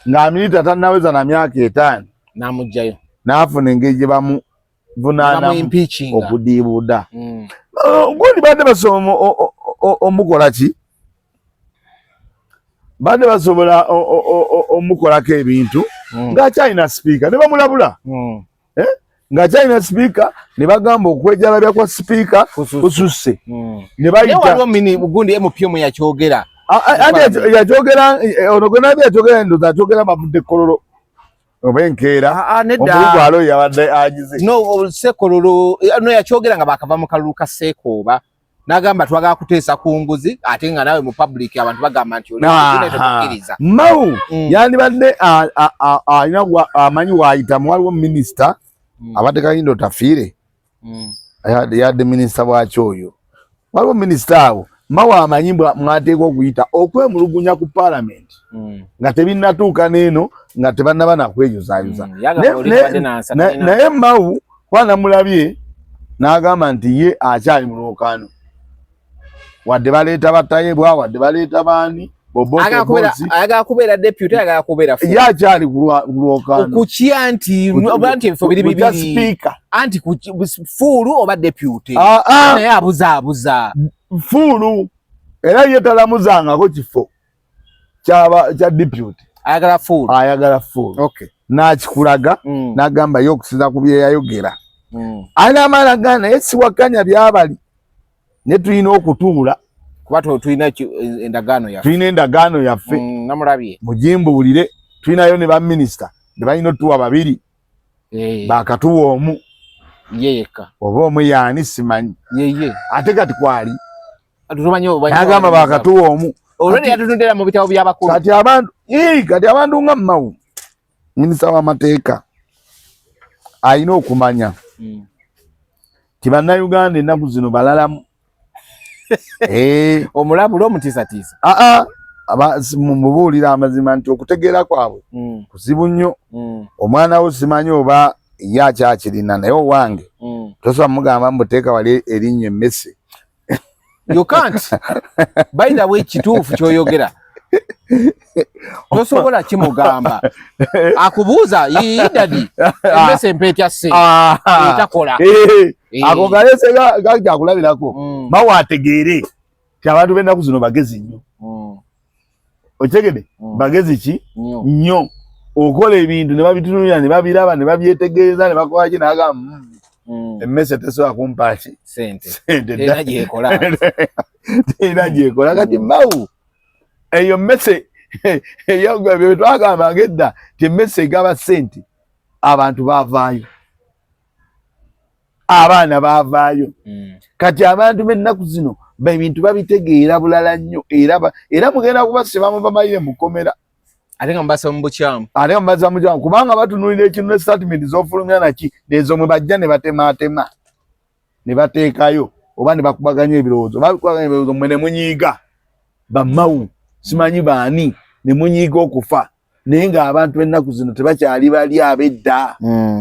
ng'amirita tannaweza na myaka 5. N'amugjayo. N'afuna engeri gye bamuvunaanamu okudiibuuda. Gundi badde basobola omukola ki? Badde basobola omukolako ebintu ng'akyalina sipiika ne bamulabula. Ng'akyalina sipiika ne bagamba okwejalabya kwa sipiika kususse. Ne bayita gundi MP omu yakyogera. Anti yakyogera ono gwe nabye yakyogera ndowooza akyogera bavudde Kololo oba enkeera. Omulimu alo yabadde agize. No, Sekololo no yakyogera nga bakava mu kalulu ka Seekooba. N'agamba twagala kuteesa ku nguzi ate nga naawe mu public abantu bagamba nti oli. Mawu yandibadde alina amanyi waayitamu, waliwo minisita abadde Kahinda Otafiire yadde minisita bwaki oyo, waliwo minisita awo Mawu amanyi mwateekwa okuyita okwemulugunya ku paalamenti nga tebinnatuuka n'eno nga tebannaba nakweyuzayuza. Naye Mawu kwanamulabye n'agamba nti ye akyali mu lwokaano, wadde baleeta batayebwa, wadde baleeta baani, ayagala kubeera deputy, ayagala kubeera ye akyali ku lwokaano. Kukya nti oba nti ebifo biri bibiri, anti fuulu oba deputy, naye abuzaabuza fuulu, era ye talamuzangako kifo kya deputy, ayagala fuulu, ayagala fuulu. N'akikulaga n'agamba ye okusinza ku bye yayogera alina amaana gana, naye siwakanya byabali ne tulina okutuula kuba tulina endagaano yaffe, tulina endagaano yaffe namulabye mugimbuulire, tulinayo ne baminisita ne balina otuwa babiri bakatuwa omu ye yekka oba omu yaani simanyi yeye ate kati kwali n'agamba bakatuwa omu olwedi yatunudera mu bitabo by'abakulu. Kati abantu nga Mawu minisita w'amateeka alina okumanya ti bannayuganda ennaku zino balalamu. Omulabula omutiisatiisa. Mubuulira amazima nti okutegeera kwabwe kuzibu nnyo. Omwana wo simanyi oba ye akyakirina, naye owange tosobola mugamba mbuteeka wali erinnya emmese. You can't. By the way, kituufu kyoyogera. Tosobola kimugamba. Akubuuza daddy emmese mpa etya se etakola. Ako galese gakyakulabirako. Mawu ategeere ti abantu b'ennaku zino bagezi nnyo. Okitegedde? Bagezi ki nnyo, okola ebintu ne babitunulira ne babiraba ne babyetegereza ne bakola ki, nagamba emmese tesobola kumpa ki sente, sente terina gyekola, terina gyekola. Kati Mao eyo mmese ebyo twagambanga edda ti emmese egaba sente, abantu baavaayo, abaana baavaayo. Kati abantu b'ennaku zino ebintu babitegeera bulala nnyo, era era mugenda kubasiba mubamalire mukomera. Ate nga mubasa mu bukyamu. Ate nga mubasa mu bukyamu, kubanga batunuulira ekintu ne statement z'ofulumya naki nezo mwe bajja ne batemaatema ne bateekayo oba ne bakubaganya ebirowoozo, bakubaganya ebirowoozo mwe ne munyiiga bammawu simanyi baani ne munyiiga okufa. Naye ng'abantu b'ennaku zino tebakyali bali ab'edda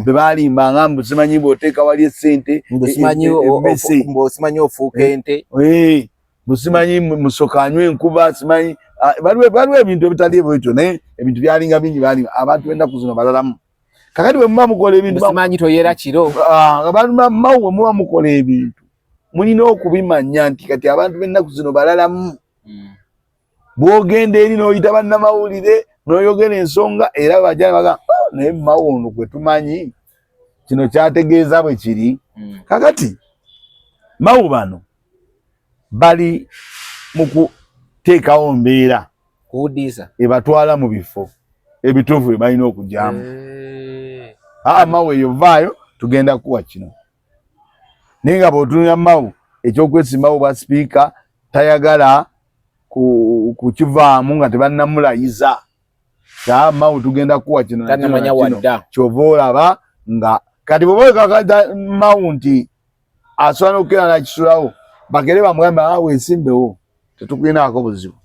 be baalimbanga mbu simanyi bw'oteeka wali essente emmese, simanyi ofuuka ente, mbu simanyi musoka anywa enkuba, simanyi waliwo ebintu ebitali ebyo, naye ebintu byalinga bingi balimba. Abantu b'ennaku zino balalamu. Kakati bwe muba mukola ebintu, simanyi toyera kiro, abantu bamawu bwe muba mukola ebintu mulina okubimanya nti kati abantu b'ennaku zino balalamu. Bw'ogenda eri n'oyita bannamawulire n'oyogera ensonga era bajja ne bagamba, oh, naye Mao ono gwe tumanyi kino kyategeeza bwe kiri. Kakati Mao bano bali mu kuteekawo mbeera kuwudiisa ebatwala mu bifo ebituufu bye balina okugyamu. Aa, Mao eyo vaayo, tugenda kuwa kino. Naye nga bw'otunulira Mao ekyokwesimbawo bwa sipiika tayagala kukivaamu nga tebannamulayiza. Aa, Mao tugenda kuwa kino na kino na Tannamanya kino. wadda. Kyova olaba nga kati bw'oba wekakata Mao nti asobola n'okukera nakisulawo, bagere bamugambe, aa, weesimbewo, tetukulinaako buzibu,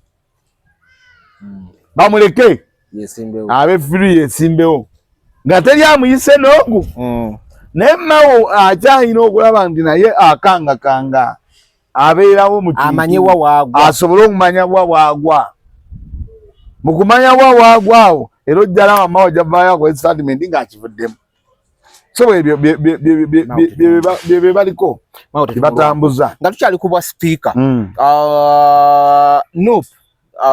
bamuleke yesimbewo, abe free yesimbewo nga teri amuyise n'ogu. Naye Mao akyalina okulaba nti naye akangakanga abeerawo mu kintu, amanye wa waagwa, asobole okumanya bwa bwagwa. Mu kumanya bwa waagwa awo era ojja laba Mao ajja akole statement ng'akivuddemu. So ebyo bye baliko tebatambuza. Nga tukyali ku bwa sipiika, NUP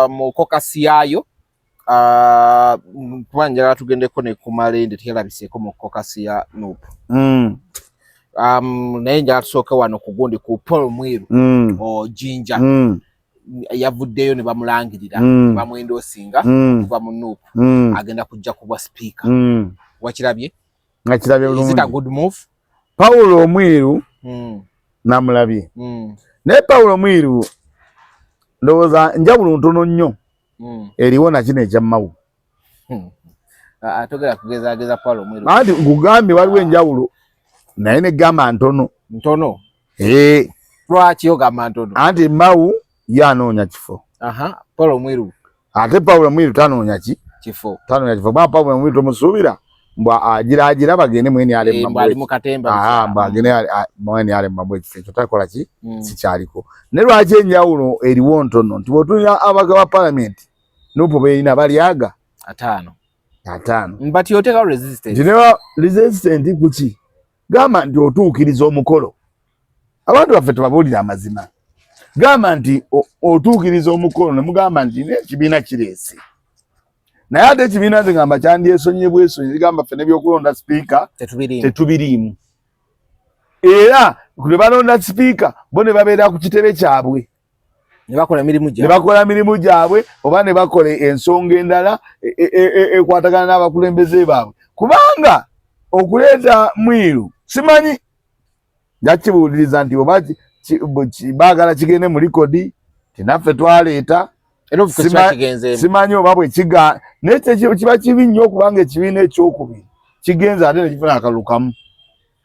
mu caucus yaayo, kuba njagala tugendeko ne ku Malende, teyalabiseeko mu caucus ya NUP. Naye njagala tusooke wano ku gundi ku Paul Mwiru Jinja. Yavuddeyo ne bamulangirira, bamwendoosinga kuva mu NUP, agenda kujja ku bwa sipiika. Wakirabye? Nga kirabye Is it a bulungi. good move? Pawulo Omwiru namulabye, naye Pawulo Mwiru ndowooza njawulo ntono nnyo eriwo nakino ekya Mao. Atogera kugezaageza Paulo Mwiru. Anti nkugambye waliwo enjawulo, naye negamba ntono. Ntono? Eh. Lwaki ogamba ntono? Anti Mao ye anoonya kifo. Aha, Paulo Mwiru. Ate Pawulo Mwiru tanoonya ki? Kifo. Tanoonya kifo. Ba Pawulo Mwiru tomusuubira mbw agira agira bagende mu NRM. Eh, mbu ali mu katemba. Aha, mbu agende mu NRM bamuwe ekifo ekyo, takola ki? Sikyaliko. Naye lwaki enjawulo eriwo ntono? Nti bw'otunulira ababaka ba palamenti NUP beerina bali aga 50. 50. But yoteekawo resistance. Nti ne resistant kuki? Gamba nti otuukiriza omukolo. Abantu baffe tubabuulire amazima. Gamba nti otuukiriza omukolo ne mugamba nti n'ekibiina kireese. Naye ate ekibiina nze ngamba kyandyesonyiye bwesonyi, gamba ffe n'ebyokulonda sipiika tetubiriimu. Tetubiriimu. Era lwe balonda sipiika bo ne babeera ku kitebe kyabwe. Ne bakola emirimu Ne gyabwe. bakola mirimu gyabwe oba ne bakola ensonga endala ekwatagana n'abakulembeze baabwe. Kubanga okuleeta Mwiru simanyi njakibuuliriza nti oba baagala kigende mu likodi tinaffe twaleeta. Era obuko kiba kigenzeemu. Simanyi oba bwe kiga, naye kiba kibi nnyo okubanga ekibiina ekyokubiri kigenze ate ne kifuna akalulu kamu.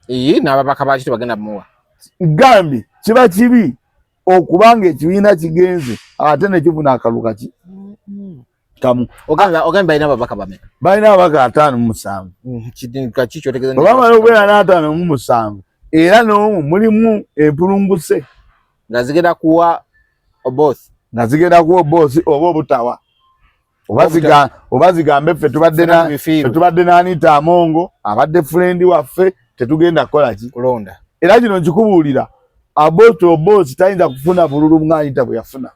Ee, n'ababaka baakyo tebagenda muwa. Gambye kiba kibi okubanga ekibiina kigenze ate ne kifuna akalulu kaki kamu. Ogamba balina ababaka bameka? Balina ababaka 57. Kaki kyotegeeza? Bwe bamala okubeera n'57 era n'omwo mulimu empulunguse. Nga zigenda kuwa Oboth. Nga zigenda kuwa Oboth oba obutawa. Oba zigambe ffe tubadde na, Ffenna tubifiirwe. ffe tubadde na Anita Amongo abadde friend waffe, tetugenda kukola ki? Kulonda. Era kino nkikubuulira, Oboth tayinza kufuna bululu nga Anita bwe yafuna.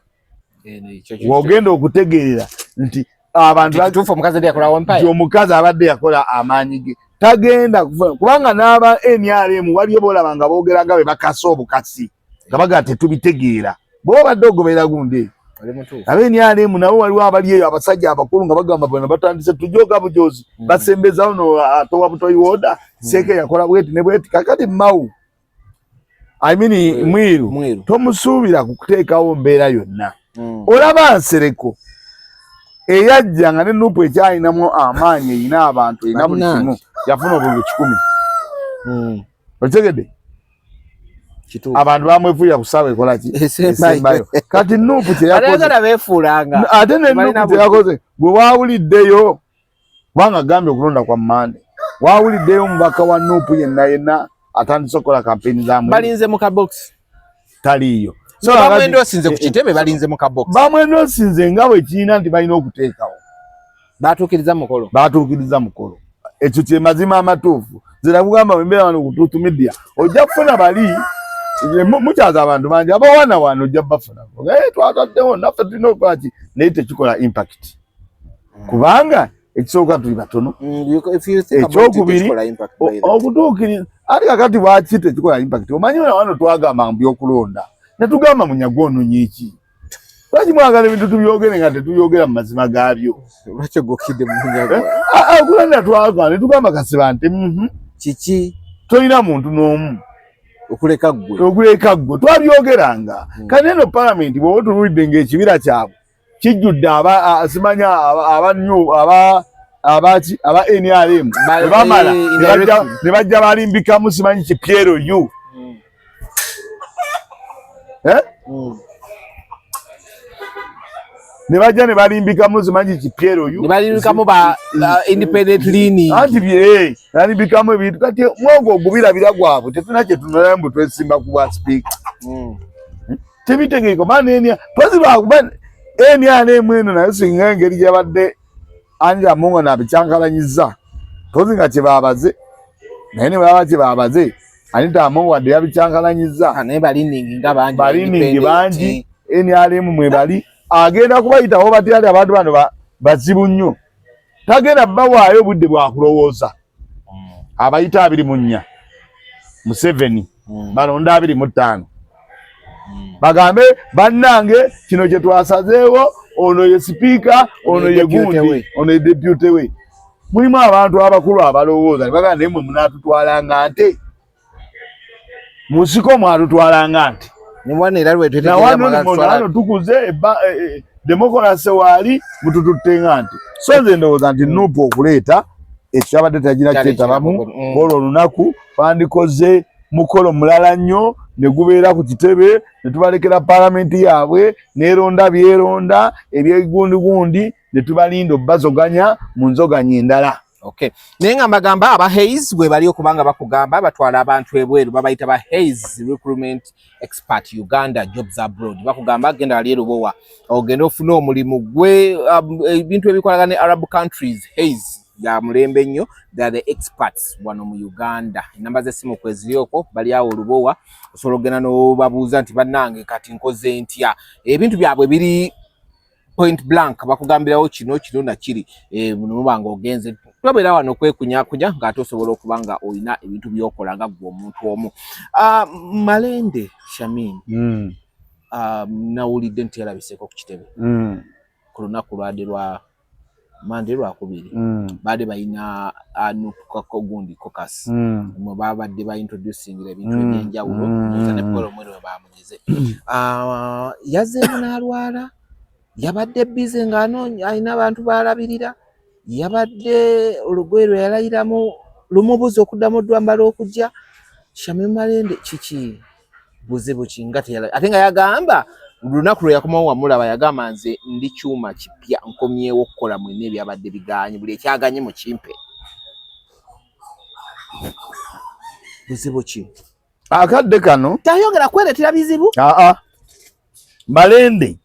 W'ogenda okutegeerera Nti abantu kituufu omukazi yali yakola nti omukazi abadde yakola amaanyi ge tagenda kufuna kubanga n'aba NRM waliyo boolaba nga boogera nga bwe bakasa obukasi nga bagaa tetubitegeera bwoba obadde ogoberera gundi eyo aba NRM nabo waliwo abali eyo abasajja abakulu nga bagamba bano batandise tujooga bujoozi mm. basembezawo no atowa butoyi woda mm. seeke yakola bweti ne bweti kakati mawu I mean, eh, mwiru, mwiru tomusuubira kukuteekawo mbeera yonna mm. Olaba nsereko eyajja nga ne nupu ekyalinamu amaanyi erina abantu erina buli kimu yafuna obululu kikumi mm. Okitegedde abantu bamwefuulira ku ssaawa ekola ki esembayo kati nupu kyeyakoze ate ne nupu kyeyakoze gwe wawuliddeyo kubanga agambye okulonda kwa mande wawuliddeyo omubaka wa nupu yenna yenna atandise okukola kampeyini za balinze mu kabox taliiyo bamwendosinze ku kitebe balinze mu kabox bamwendosinze nga bwe kirina nti balina okuteekawo batuukiriza mukolo batuukiriza mukolo ekyo kye mazima amatuufu nze nakugamba bwembeera wano ku Truth Media ojja kufuna bali mukyaza abantu bangi abawana wano ojja bafuna eh, twataddewo naffe tulina okukola ki naye tekikola impact mm. Kubanga ekisooka tuli batono mm, ekyokubiri okutuukiriza ate kakati lwaki tekikola impact omanyi wano twagamba mu byokulonda netugamba munyagwa ononye ki lwaki mwagala ebintu tubyogere nga tetubyogera mu mazima gaabyo lwaki ogokidde mu munyagwa eh? ah, ah, okulonda twagala netugamba kasiba nti mhm. Kiki tolina muntu n'omu okuleka ggwe okuleka ggwe twabyogeranga hmm. Kati eno palamenti bw'oba otunuulidde ng'ekibira kyabwe kijjudde aba simanya aba new aba abaki aba NRM bamala eh, ne bajja balimbikamu simanyi ki PLU hmm. Eh? Hmm. Ne bajja ne balimbikamu simanyi ki PLU ne balimbikamu ba independent leaning anti bye eh, balimbikamu ebintu kati mwogo ogubirabira gwabwe tetulina kye tunolayo mbu twesimba ku bwa sipiika hmm. Tebitegeeka maana enia pozi lwakuba NRM eno nayo singa engeri gyabadde Angela Mungo nabikyankalanyiza pozi nga kyebabaze naye ne baba kyebabaze Anita Amongo wadde yabikyankalanyiza ah, naye baliningi nga bangi baliningi bangi NRM mwebali agenda kubayitawo batya abantu bano bazibu nnyo tagenda bawaayo obudde bwakulowooza mm. Abayita 24 Museveni mm. Balonda 25 mm. Bagambe bannange kino kye twasazeewo ono ye sipiika ono ye gundi ono ye deputy we mulimu abantu abakulu abalowooza ne bagamba naye mwe munaatutwalanga nte mu nsiko mwatutwalanga nte nawano tukuze e, e, demokolase waali mutututtenga nti so nze ndowooza nti nupu okuleeta ekyo abadde tagira kyetabamu mm. Olwo olunaku bandikoze mukolo mulala nnyo ne gubeera ku kitebe ne tubalekera palamenti yaabwe neeronda byeronda ebyegundugundi ne tubalinda obbazoganya mu nzoganya endala. Okay. Naye nga mbagamba aba Hayes bwe bali okubanga bakugamba batwala abantu ebweru babayita ba Hayes Recruitment Expert Uganda Jobs Abroad bakugamba genda ali erubowa ogenda ofune omulimu gwe um, ebintu ebikolagana ne Arab countries Hayes ya mulembe nnyo they are the experts wano mu Uganda enamba z'essimu kweziri okwo bali awo olubowa osobola okugenda n'obabuuza nti bannange kati nkoze ntya ebintu byabwe biri point blank bakugambirawo kino kino na kiri eh, muba nga ogenze tobeera wano kwekunyakunya ng'ate osobola okuba nga olina ebintu by'okola nga ggwe omuntu omu ah, Malende Shamin mm. Ah, nawulidde nti yalabiseeko ku kitebe mm. Ku lunaku lwade lwa mande lwakubiri mm. Baade balina uh, gundi caucus mwe babadde ba introducingira ebintu ebyenjawulo ne Paul Omwere we bamunyeze ah, yazzeemu n'alwala yabadde bize ng'anoonya alina abantu b'alabirira yabadde olugoye lwe yalayiramu lumubuza okuddamu oddwambala okujja Shamim Malende kiki buzibu ki nga teyala ate nga yagamba lunaku lwe yakomawo wamulaba yagamba nze ndi kyuma kipya nkomyewo okukola mwenna ebyabadde biganye buli ekyaganye mukimpe buzibu ki akadde kano tayongera kwereetera bizibu aa Malende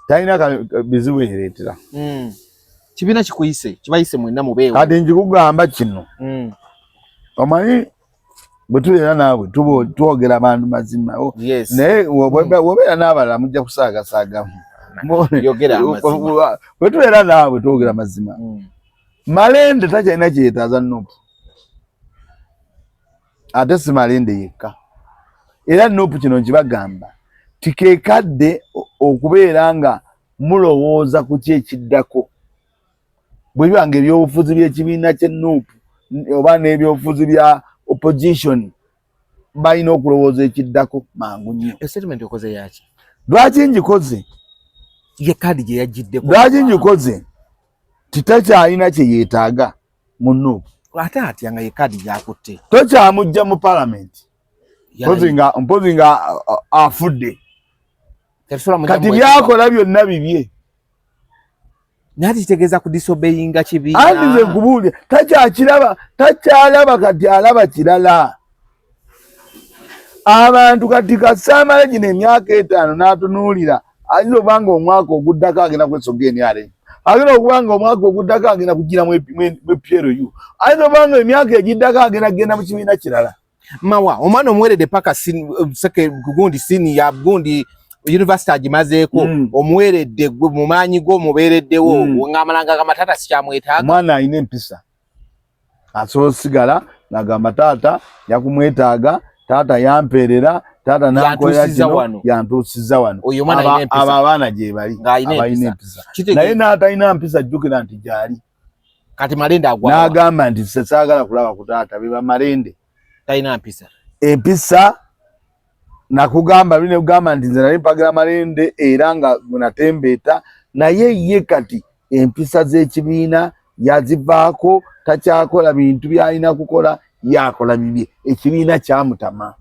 talina bizibu ereetera mm. Kibiina kikuyise kibayise mwenna mubeewo kati nkikugamba kino mm. Omanyi bwe tubeera naawe twogera abantu mazima naye wobeera n'abalala mujja kusaagasaagamu. Yogera amazima. Bwe tubeera naawe twogera mazima. Malende takyalina kyeyetaaza NUP, ate si Malende yekka. Era NUP kino nkibagamba tikekadde okubeera nga mulowooza ku ki ekiddako bwe biba nga ebyobufuzi by'ekibiina kye NUP oba n'ebyobufuzi bya opposition balina okulowooza ekiddako mangu nnyo. Statement okoze yaki? Lwaki ngikoze? Ye kaadi gye yagiddeko. Lwaki ngikoze? Titakyalina kye yeetaaga mu NUP. Ate atya nga ye kaadi gyakutte? Tokyamujja mu palamenti mpozi nga afudde. Kati byakola byonna bibye. Naye kitegeeza kudisobeyinga kibiina. Anti nze nkubuulira takyakiraba, takyalaba kati alaba kirala. Abantu kati kasaamala gino emyaka 5 n'atunuulira ayinza okuba nga omwaka oguddako agenda kwesogga NRM, agenda okuba nga omwaka oguddako agenda kugira mu PLU, ayinza okuba nga emyaka egiddako agenda kugenda mu kibiina kirala. Mawa omwana omuweredde paka gundi senior gundi university agimazeeko, omuweredde gwe mu maanyi go omubeereddewo, ng'amalanga gamba taata sikyamwetaaga. Omwana alina empisa asobola osigala ng'agamba taata yakumwetaaga, taata yampeerera, taata nankolera kino, yantuusizza wano. Abo abaana gye bali abalina empisa, naye n'atalina mpisa jjukira nti gyali. Kati Malende agwa n'agamba nti saagala kulaba ku taata, be bamalende. Talina mpisa. Empisa nakugamba bine kugamba nti nze nali mpagira Malende era nga natembeeta, naye ye kati empisa z'ekibiina yazivaako, takyakola bintu by'alina kukola, yakola bibye, ekibiina kyamutama.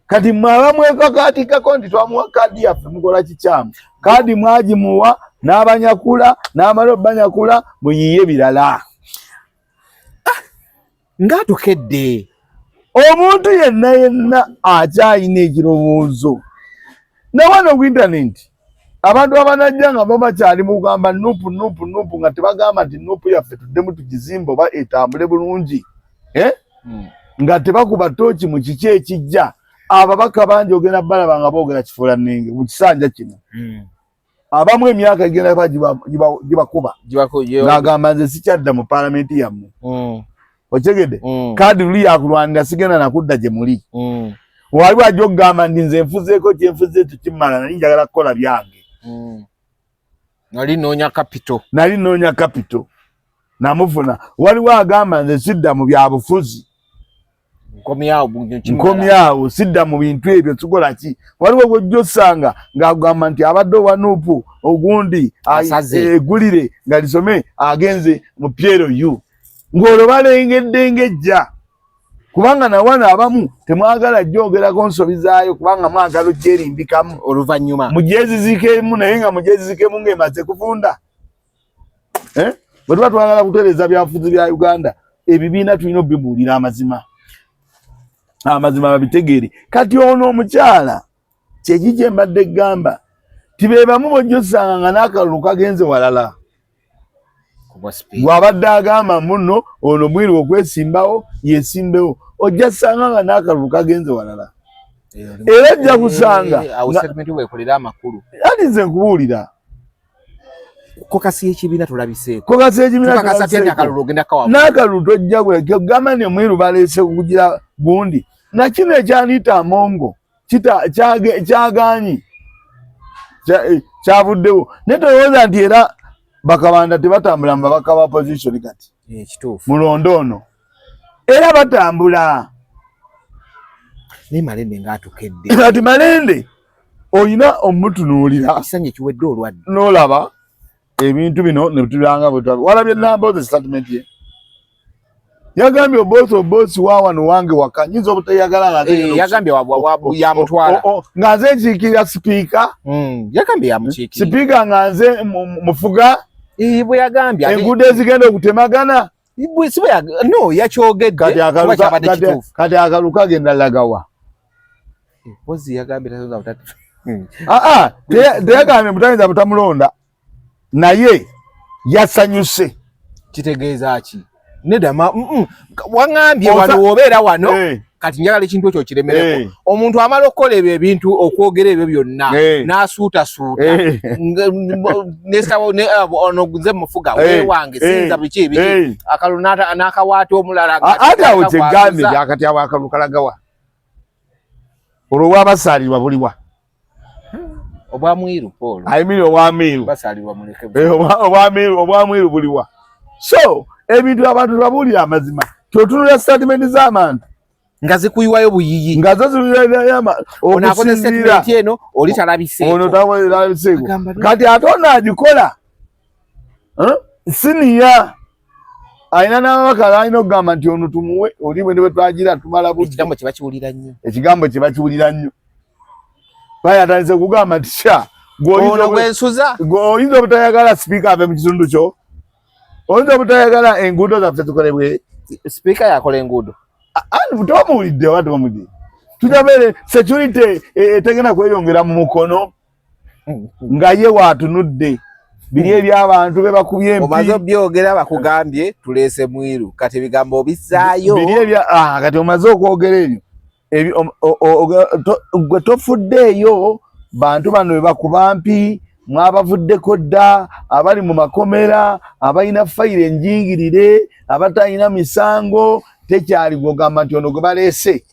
Kati mwe abamwekakaatikako nti twamuwa kaadi yaffe mukola kikyamu. Kaadi mwagimuwa n'abanyakula n'amala obbanyakula muyiye birala. Ng'atukedde. Omuntu yenna yenna akyalina ekirowoozo. Nawano ku intaneti abantu abanajja nga bo bakyali mu kugamba NUP NUP NUP nga tebagamba nti NUP yaffe tuddemu tugizimbe oba etambule bulungi. Nga tebakuba tooki mu kiki ekijja. Ababaka bangi ogenda balaba nga boogera kifuulannenge mu kisanja kino. Abamu emyaka egenda gibakuba ng'agamba nze sikyadda mu paalamenti yammwe. Okitegedde? Kaadi luli yakulwanira sigenda nakudda gye muli. Waliwo ajja okugamba nti nze nfuzeeko kye nfuze ekyo kimmala, nali njagala kukola byange. Nali nnoonya kapito. Nali nnoonya kapito. Namufuna. Waliwo agamba nze sidda mu byabufuzi. Nkomyawo sidda mu bintu ebyo tukola ki. Waliwo gw'ojja osanga ng'agamba nti abadde owa NUP ogundi eggulire nga lisome agenze mu PLU. Ng'olwo balengedde ng'ejja. Kubanga nawano abamu temwagala gyogerako nsobi zaayo kubanga mwagala ogyerimbikamu oluvannyuma. Mugyezizikeemu naye nga mugyezizikeemu ng'emaze kuvunda. Bwe tuba twagala kutereeza byabufuzi bya Uganda, ebibiina tulina obibuulira amazima. Amazima babitegeere. Kati ono omukyala kyeki kye mbadde ggamba ti be bamu b'ojja osanga nga n'akalulu kagenze walala. Bw'abadde agamba muno ono mwiru okwesimbawo yesimbewo, ojja ssanga nga n'akalulu kagenze walala. Era ojja kusanga ati nze nkubuulira. Kokasi y'ekibiina tulabiseeko. Kokasi y'ekibiina tulabiseeko. N'akalulu tojja kuleka gamba ne mwiru baleese kugira gundi. Na kino ekyaniita Amongo kyagaanyi kyavuddewo. Naye tolowooza nti era bakabanda tebatambula mu babaka ba opposition kati. Kituufu. Mulonde ono. Era batambula. Naye Malende ng'atukedde. Kati Malende olina omutunuulira. Ekisanja ekiwedde olwadde. N'olaba ebintu bino ne tubiranga bwe twabye. Walabye Nambooze statement ye. Yagambye obosi obosi wa wano wange waka nyinza obutayagala nga nze yagambye yamutwala. Nga nze nkiikirira sipiika. Yagambye yamukiikirira. Sipiika nga nze mufuga. Bwe yagambye. Enguudo ezigenda okutemagana. No, yakyogedde. Kati akalu kagenda lagawa. Mpozi yagambye tayinza butatu. Teyagambye mutayinza butamulonda. Naye yasanyuse. Kitegeeza ki? Nedda waŋŋambye wano w'obeera wano. Kati njagala ekintu ekyo kiremereko. Omuntu amala okukola ebyo ebintu, okwogera ebyo byonna, n'asuutasuuta, nesawo ono nze mufuga wewange, sinza biki biki, akalulu n'akawaata omulala. Ate awo kyegambye byakati awo akalulu kalagawa? Olwo bwabasaalirwa buliwa? Obwamwiru, Paul. I mean, obwamiru. Basalirwa muleke. Obwamwiru buliwa? So ebintu abantu tebabuulira amazima. Totunula statement z'abantu nga zikuyiwayo buyiyi, nga zo zikuyiwayo. Ono akoze statement eno, oli talabiseeko. Ono talabiseeko. Kati ate ono agikola siniya alina n'ababaka alina okugamba nti ono tumuwe oli bwe ne bwe twagira tumala budde. Ekigambo kye bakiwulira nnyo. Ekigambo kye bakiwulira nnyo. Baye atandise kugamba nti sha ono gwensuza. Oyinza obutayagala sipiika ave mu kitundu kyo, oyinza obutayagala enguudo zaffe zikolebwe. Sipiika yakola enguudo? Tebamuwulidde oba tebamuwulidde? Tujabeere security etegenda kweyongera mu mukono nga ye waatunudde biri ebyabantu be bakubye empi. Omaze obyogera, bakugambye tuleese Mwiru, kati ebigambo obissaayo. Biri ebya kati omaze okwogera ebyo, gwe tofuddeeyo bantu bano be bakuba mpi, mwabavuddeko dda, abali mu makomera, abalina fayiro enjingirire, abatalina misango. Tekyali gwogamba nti ono gwe baleese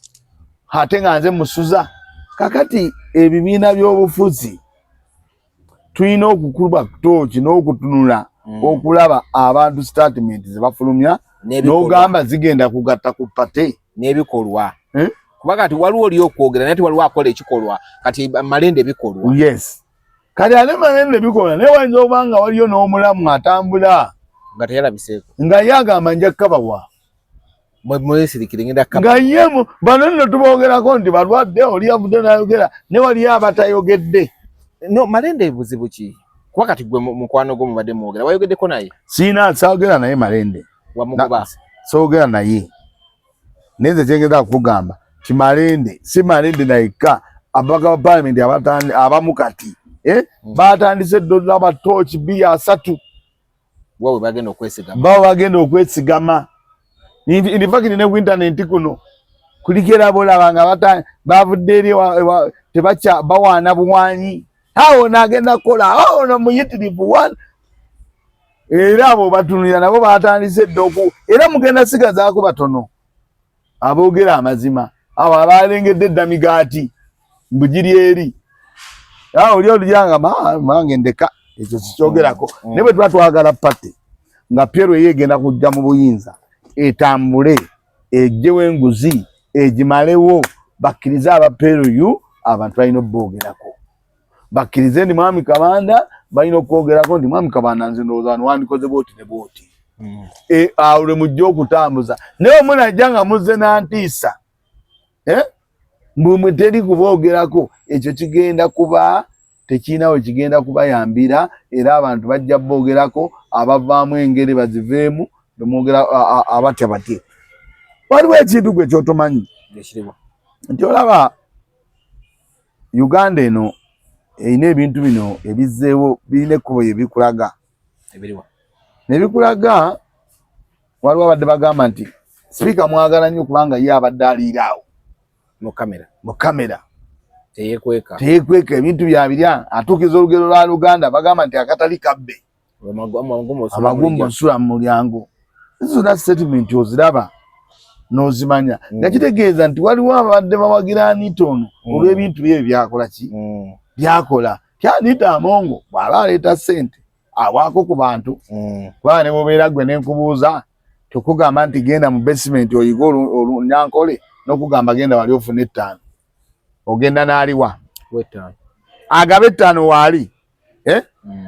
ate nga nze musuza. Kakati ebibiina by'obufuzi tulina okukuba tooki n'okutunula okulaba abantu statement ze bafulumya n'ogamba zigenda kugatta ku party. N'ebikolwa. Eh? Kuba kati waliwo oli okwogera naye waliwo akola ekikolwa. Kati Malende bikolwa. Yes, kati ate Malende bikolwa, naye wayinza okuba nga waliyo n'omulamu atambula nga teyalabiseeko, nga ye agamba nja kukabawa. Mwesirikire, ngenda. Nga ye bano nno tuboogerako nti balwadde, oli avudde n'ayogera, ne waliyo abatayogedde. No Malende buzibu ki? Kuba kati gwe mukwano gwo mubadde mwogera, wayogeddeko naye? Siina, saogera naye Malende. Wamugoba? Soogera naye, naye nze kyengeza kukugamba ti Malende si Malende nayekka. Ababaka ba palamenti abamu kati batandise eddola batooki 230. Wawe bagenda okwesigama. Bawo bagenda okwesigama. In fact ne ku internet kuno kuliko era bolaba nga bavudde eri tebakya bawaana buwanyi, awo naagenda kukola, awo no muyitirivu one. Era abo batunulira nabo batandise dda oku era mugenda sigazaako batono aboogera amazima, abo abalengedde edda migaati mbugiri eri awo oli olujanga mange ndeka ekyo kikyogerako. Naye bwe tuba twagala party nga Pierre ye egenda kujja mu buyinza, etambule ejjewo enguzi egimalewo, bakkirize aba PLU abantu balina obboogerako, bakkirize nti mwami Kabanda balina okwogerako nti mwami Kabanda nze ndowooza wano wandikoze bwoti ne bwoti. Awo lwe mujja okutambuza. Naye omunajja nga muzze nantiisa, eh? Mbumwe teri kuboogerako, ekyo kigenda kuba tekirina we kigenda kubayambira. Era abantu bajja boogerako, abavaamu engeri baziveemu bemwogera abatya batye. Waliwo ekintu gwe kyotomanyi nti olaba Uganda eno erina ebintu bino ebizzeewo, birina ekkubo yebikulaga nebikulaga. Waliwo abadde bagamba nti sipiika mwagala nnyo kubanga ye abadde aliira awo mu kamera. Mu kamera. Teyekweka. Teyekweka, ebintu byabirya, atuukiza olugero lwa Luganda bagamba nti akatali kabbe amagumba osula mu mulyango. Zonna statement oziraba n'ozimanya nga kitegeeza nti waliwo abadde bawagira Anita ono olw'ebintu bye byakola ki byakola. Ti Anita Amongo bw'aba aleeta ssente awaako ku bantu, kubanga ne bwobeera gwe nenkubuuza, tekugamba nti genda mu basement oyige olunyankole, n'okugamba genda wali ofune 5, ogenda n'aliwa agaba 5 waali, eh?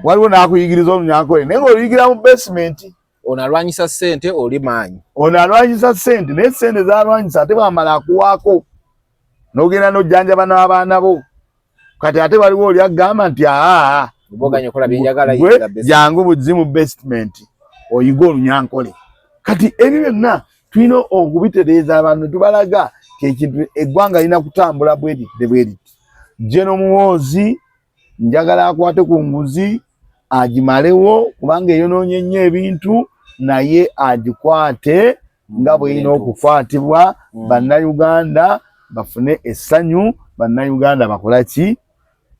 Waliwo n'akuyigiriza olunyankole naye ng'oluyigira mu basement. Ono alwanyisa ssente, oli maanyi. Ono alwanyisa ssente, naye ssente zalwanyisa ate bwamala akuwaako n'ogenda n'ojjanjaba n'abaana bo. Kati ate waliwo oli agamba nti aa gwe jangu buzzi mu basement oyige olunyankole. Kati ebyo byonna tulina okubitereeza, abantu netubalaga ekintu eggwanga lina kutambula bweriti bweriti. General Muhoozi njagala akwate ku nguzi agimalewo, kubanga eyonoonye nnyo ebintu, naye agikwate. nga bw'erina okukwatibwa, Bannayuganda bafune essanyu, Bannayuganda bakola ki,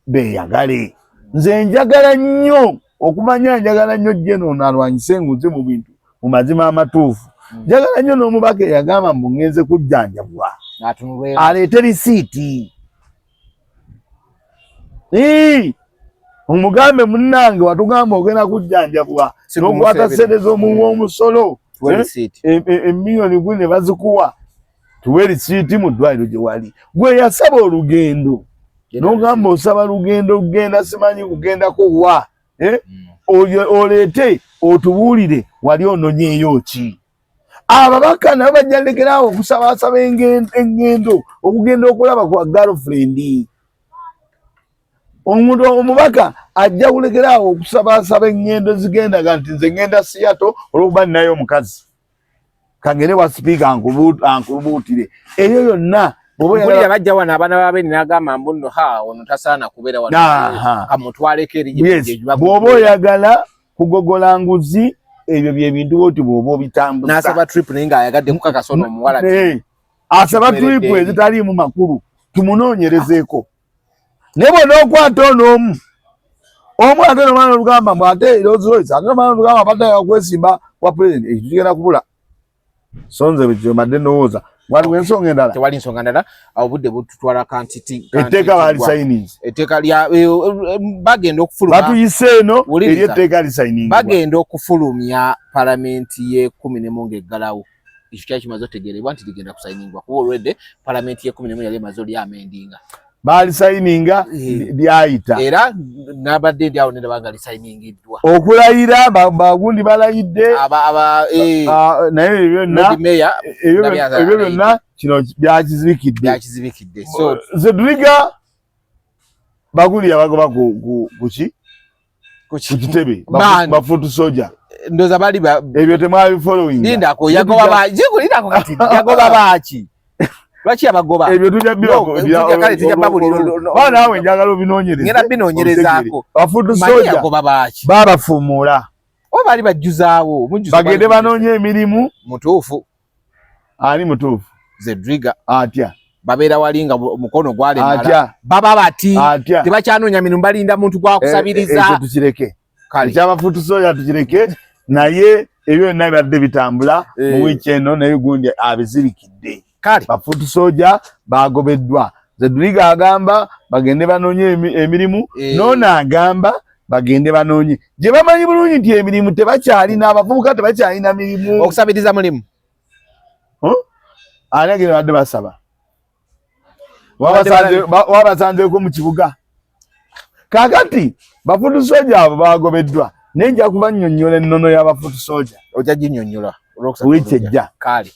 beeyagale. Nze njagala nnyo okumanya, njagala nnyo Jeno ono alwanyise enguzi mu bintu mu mazima amatuufu. Njagala nnyo n'omubaka eyagamba mbu ngenze kujjanjabwa aleete risiiti, omugambe munnange watugamba ogenda kujjanjabwa n'okwata ssente z'omuwa omusolo emiliyoni gwe ne bazikuwa, tuwe risiiti mu ddwaliro gye wali. Gwe yasaba olugendo n'ogamba osaba lugendo kugenda simanyi kugendako wa, oleete otubuulire wali ononyeeyo ki. Ababaka nabo bajja lekeraawo okusabasaba engendo okugenda okulaba kwa girlfriend. Omuntu omubaka ajja kulekeraawo okusabasaba engendo zigendaga nti nze ngenda Seattle olwokuba ninayo omukazi, kangere wa sipiika ankulubuutire eyo yonna. Mpulira bajja wano abaana ba Beene n'agamba mbu nno ha ono tasaana kubeera wano, kamutwaleko eri. Bw'oba oyagala kugogola nguzi, ebyo bye bintu oti bw'oba obitambuza. N'asaba trip naye ng'ayagadde kukakasa ono omuwala. Asaba trip ezitaliimu makulu, tumunoonyerezeeko. Naye bw'onookwata ono omu omu ate nomala olugamba mbu ate Rolls Royce, ate nomala olugamba abadde ayagala kwa president, ekyo kigenda kubula. So nze bwe mbadde ndowooza, waliwo ensonga endala? Tewali nsonga ndala, obudde bututwala kantiti. Etteeka baalisayininze? Etteeka lya bagenda okufuluma. Batuyise eno eri etteeka lisayiningibwa. Bagenda okufulumya palamenti y'e11 ng'eggalawo. Ekyo kyali kimaze otegeerebwa nti ligenda kusayiningibwa, kuba olwedde palamenti y'e11 yali emaze olyamendinga. Baalisayininga, lyayita. Era nabadde ndi awo nendaba nga lisayiningiddwa. Okulayira bagundi balayidde, naye ebyo byonna kino byakizibikidde. Byakizibikidde. So Zedriga bagundi yabagoba kuki, ku kitebe, ba foot soldier. Ndoza bali ebyo temwabi following. Lindako, yagoba ba lindako, kati yagoba baki? Lwaki yabagoba? Ebyo tujja bibaawe, naawe njagala obinoonyereze. Ngenda binoonyerezaako. Ba foot soldier yagoba baki? Babafuumuula. Oba baali bajjuzaawo? Bagende banoonye emirimu. Mutuufu. Ani mutuufu? Zedriga. Atya? Babeera wali nga omukono gwalemala, baba bati tebakyanoonya mirimu, balinda muntu gwakusabiriza. Ekyo tukireke, ekyaba foot soldier tukireke, naye ebyo byonna bibadde bitambula mu wiiki eno, naye gundi abizirikidde. Ba foot soldier bagobeddwa. Zedriga agamba bagende banoonye emirimu, noono agamba bagende banoonye gye bamanyi bulungi nti emirimu tebakyalina, abavubuka tebakyalina mirimu. Okusabiriza mulimu. Ani agenda badde basaba? Wabasanzeeko mu kibuga. Kakati ba foot soldier abo bagobeddwa, naye nja kubannyonnyola ennono y'aba foot soldier. Ojja ginyonnyola. Wiiki ejja. Kale.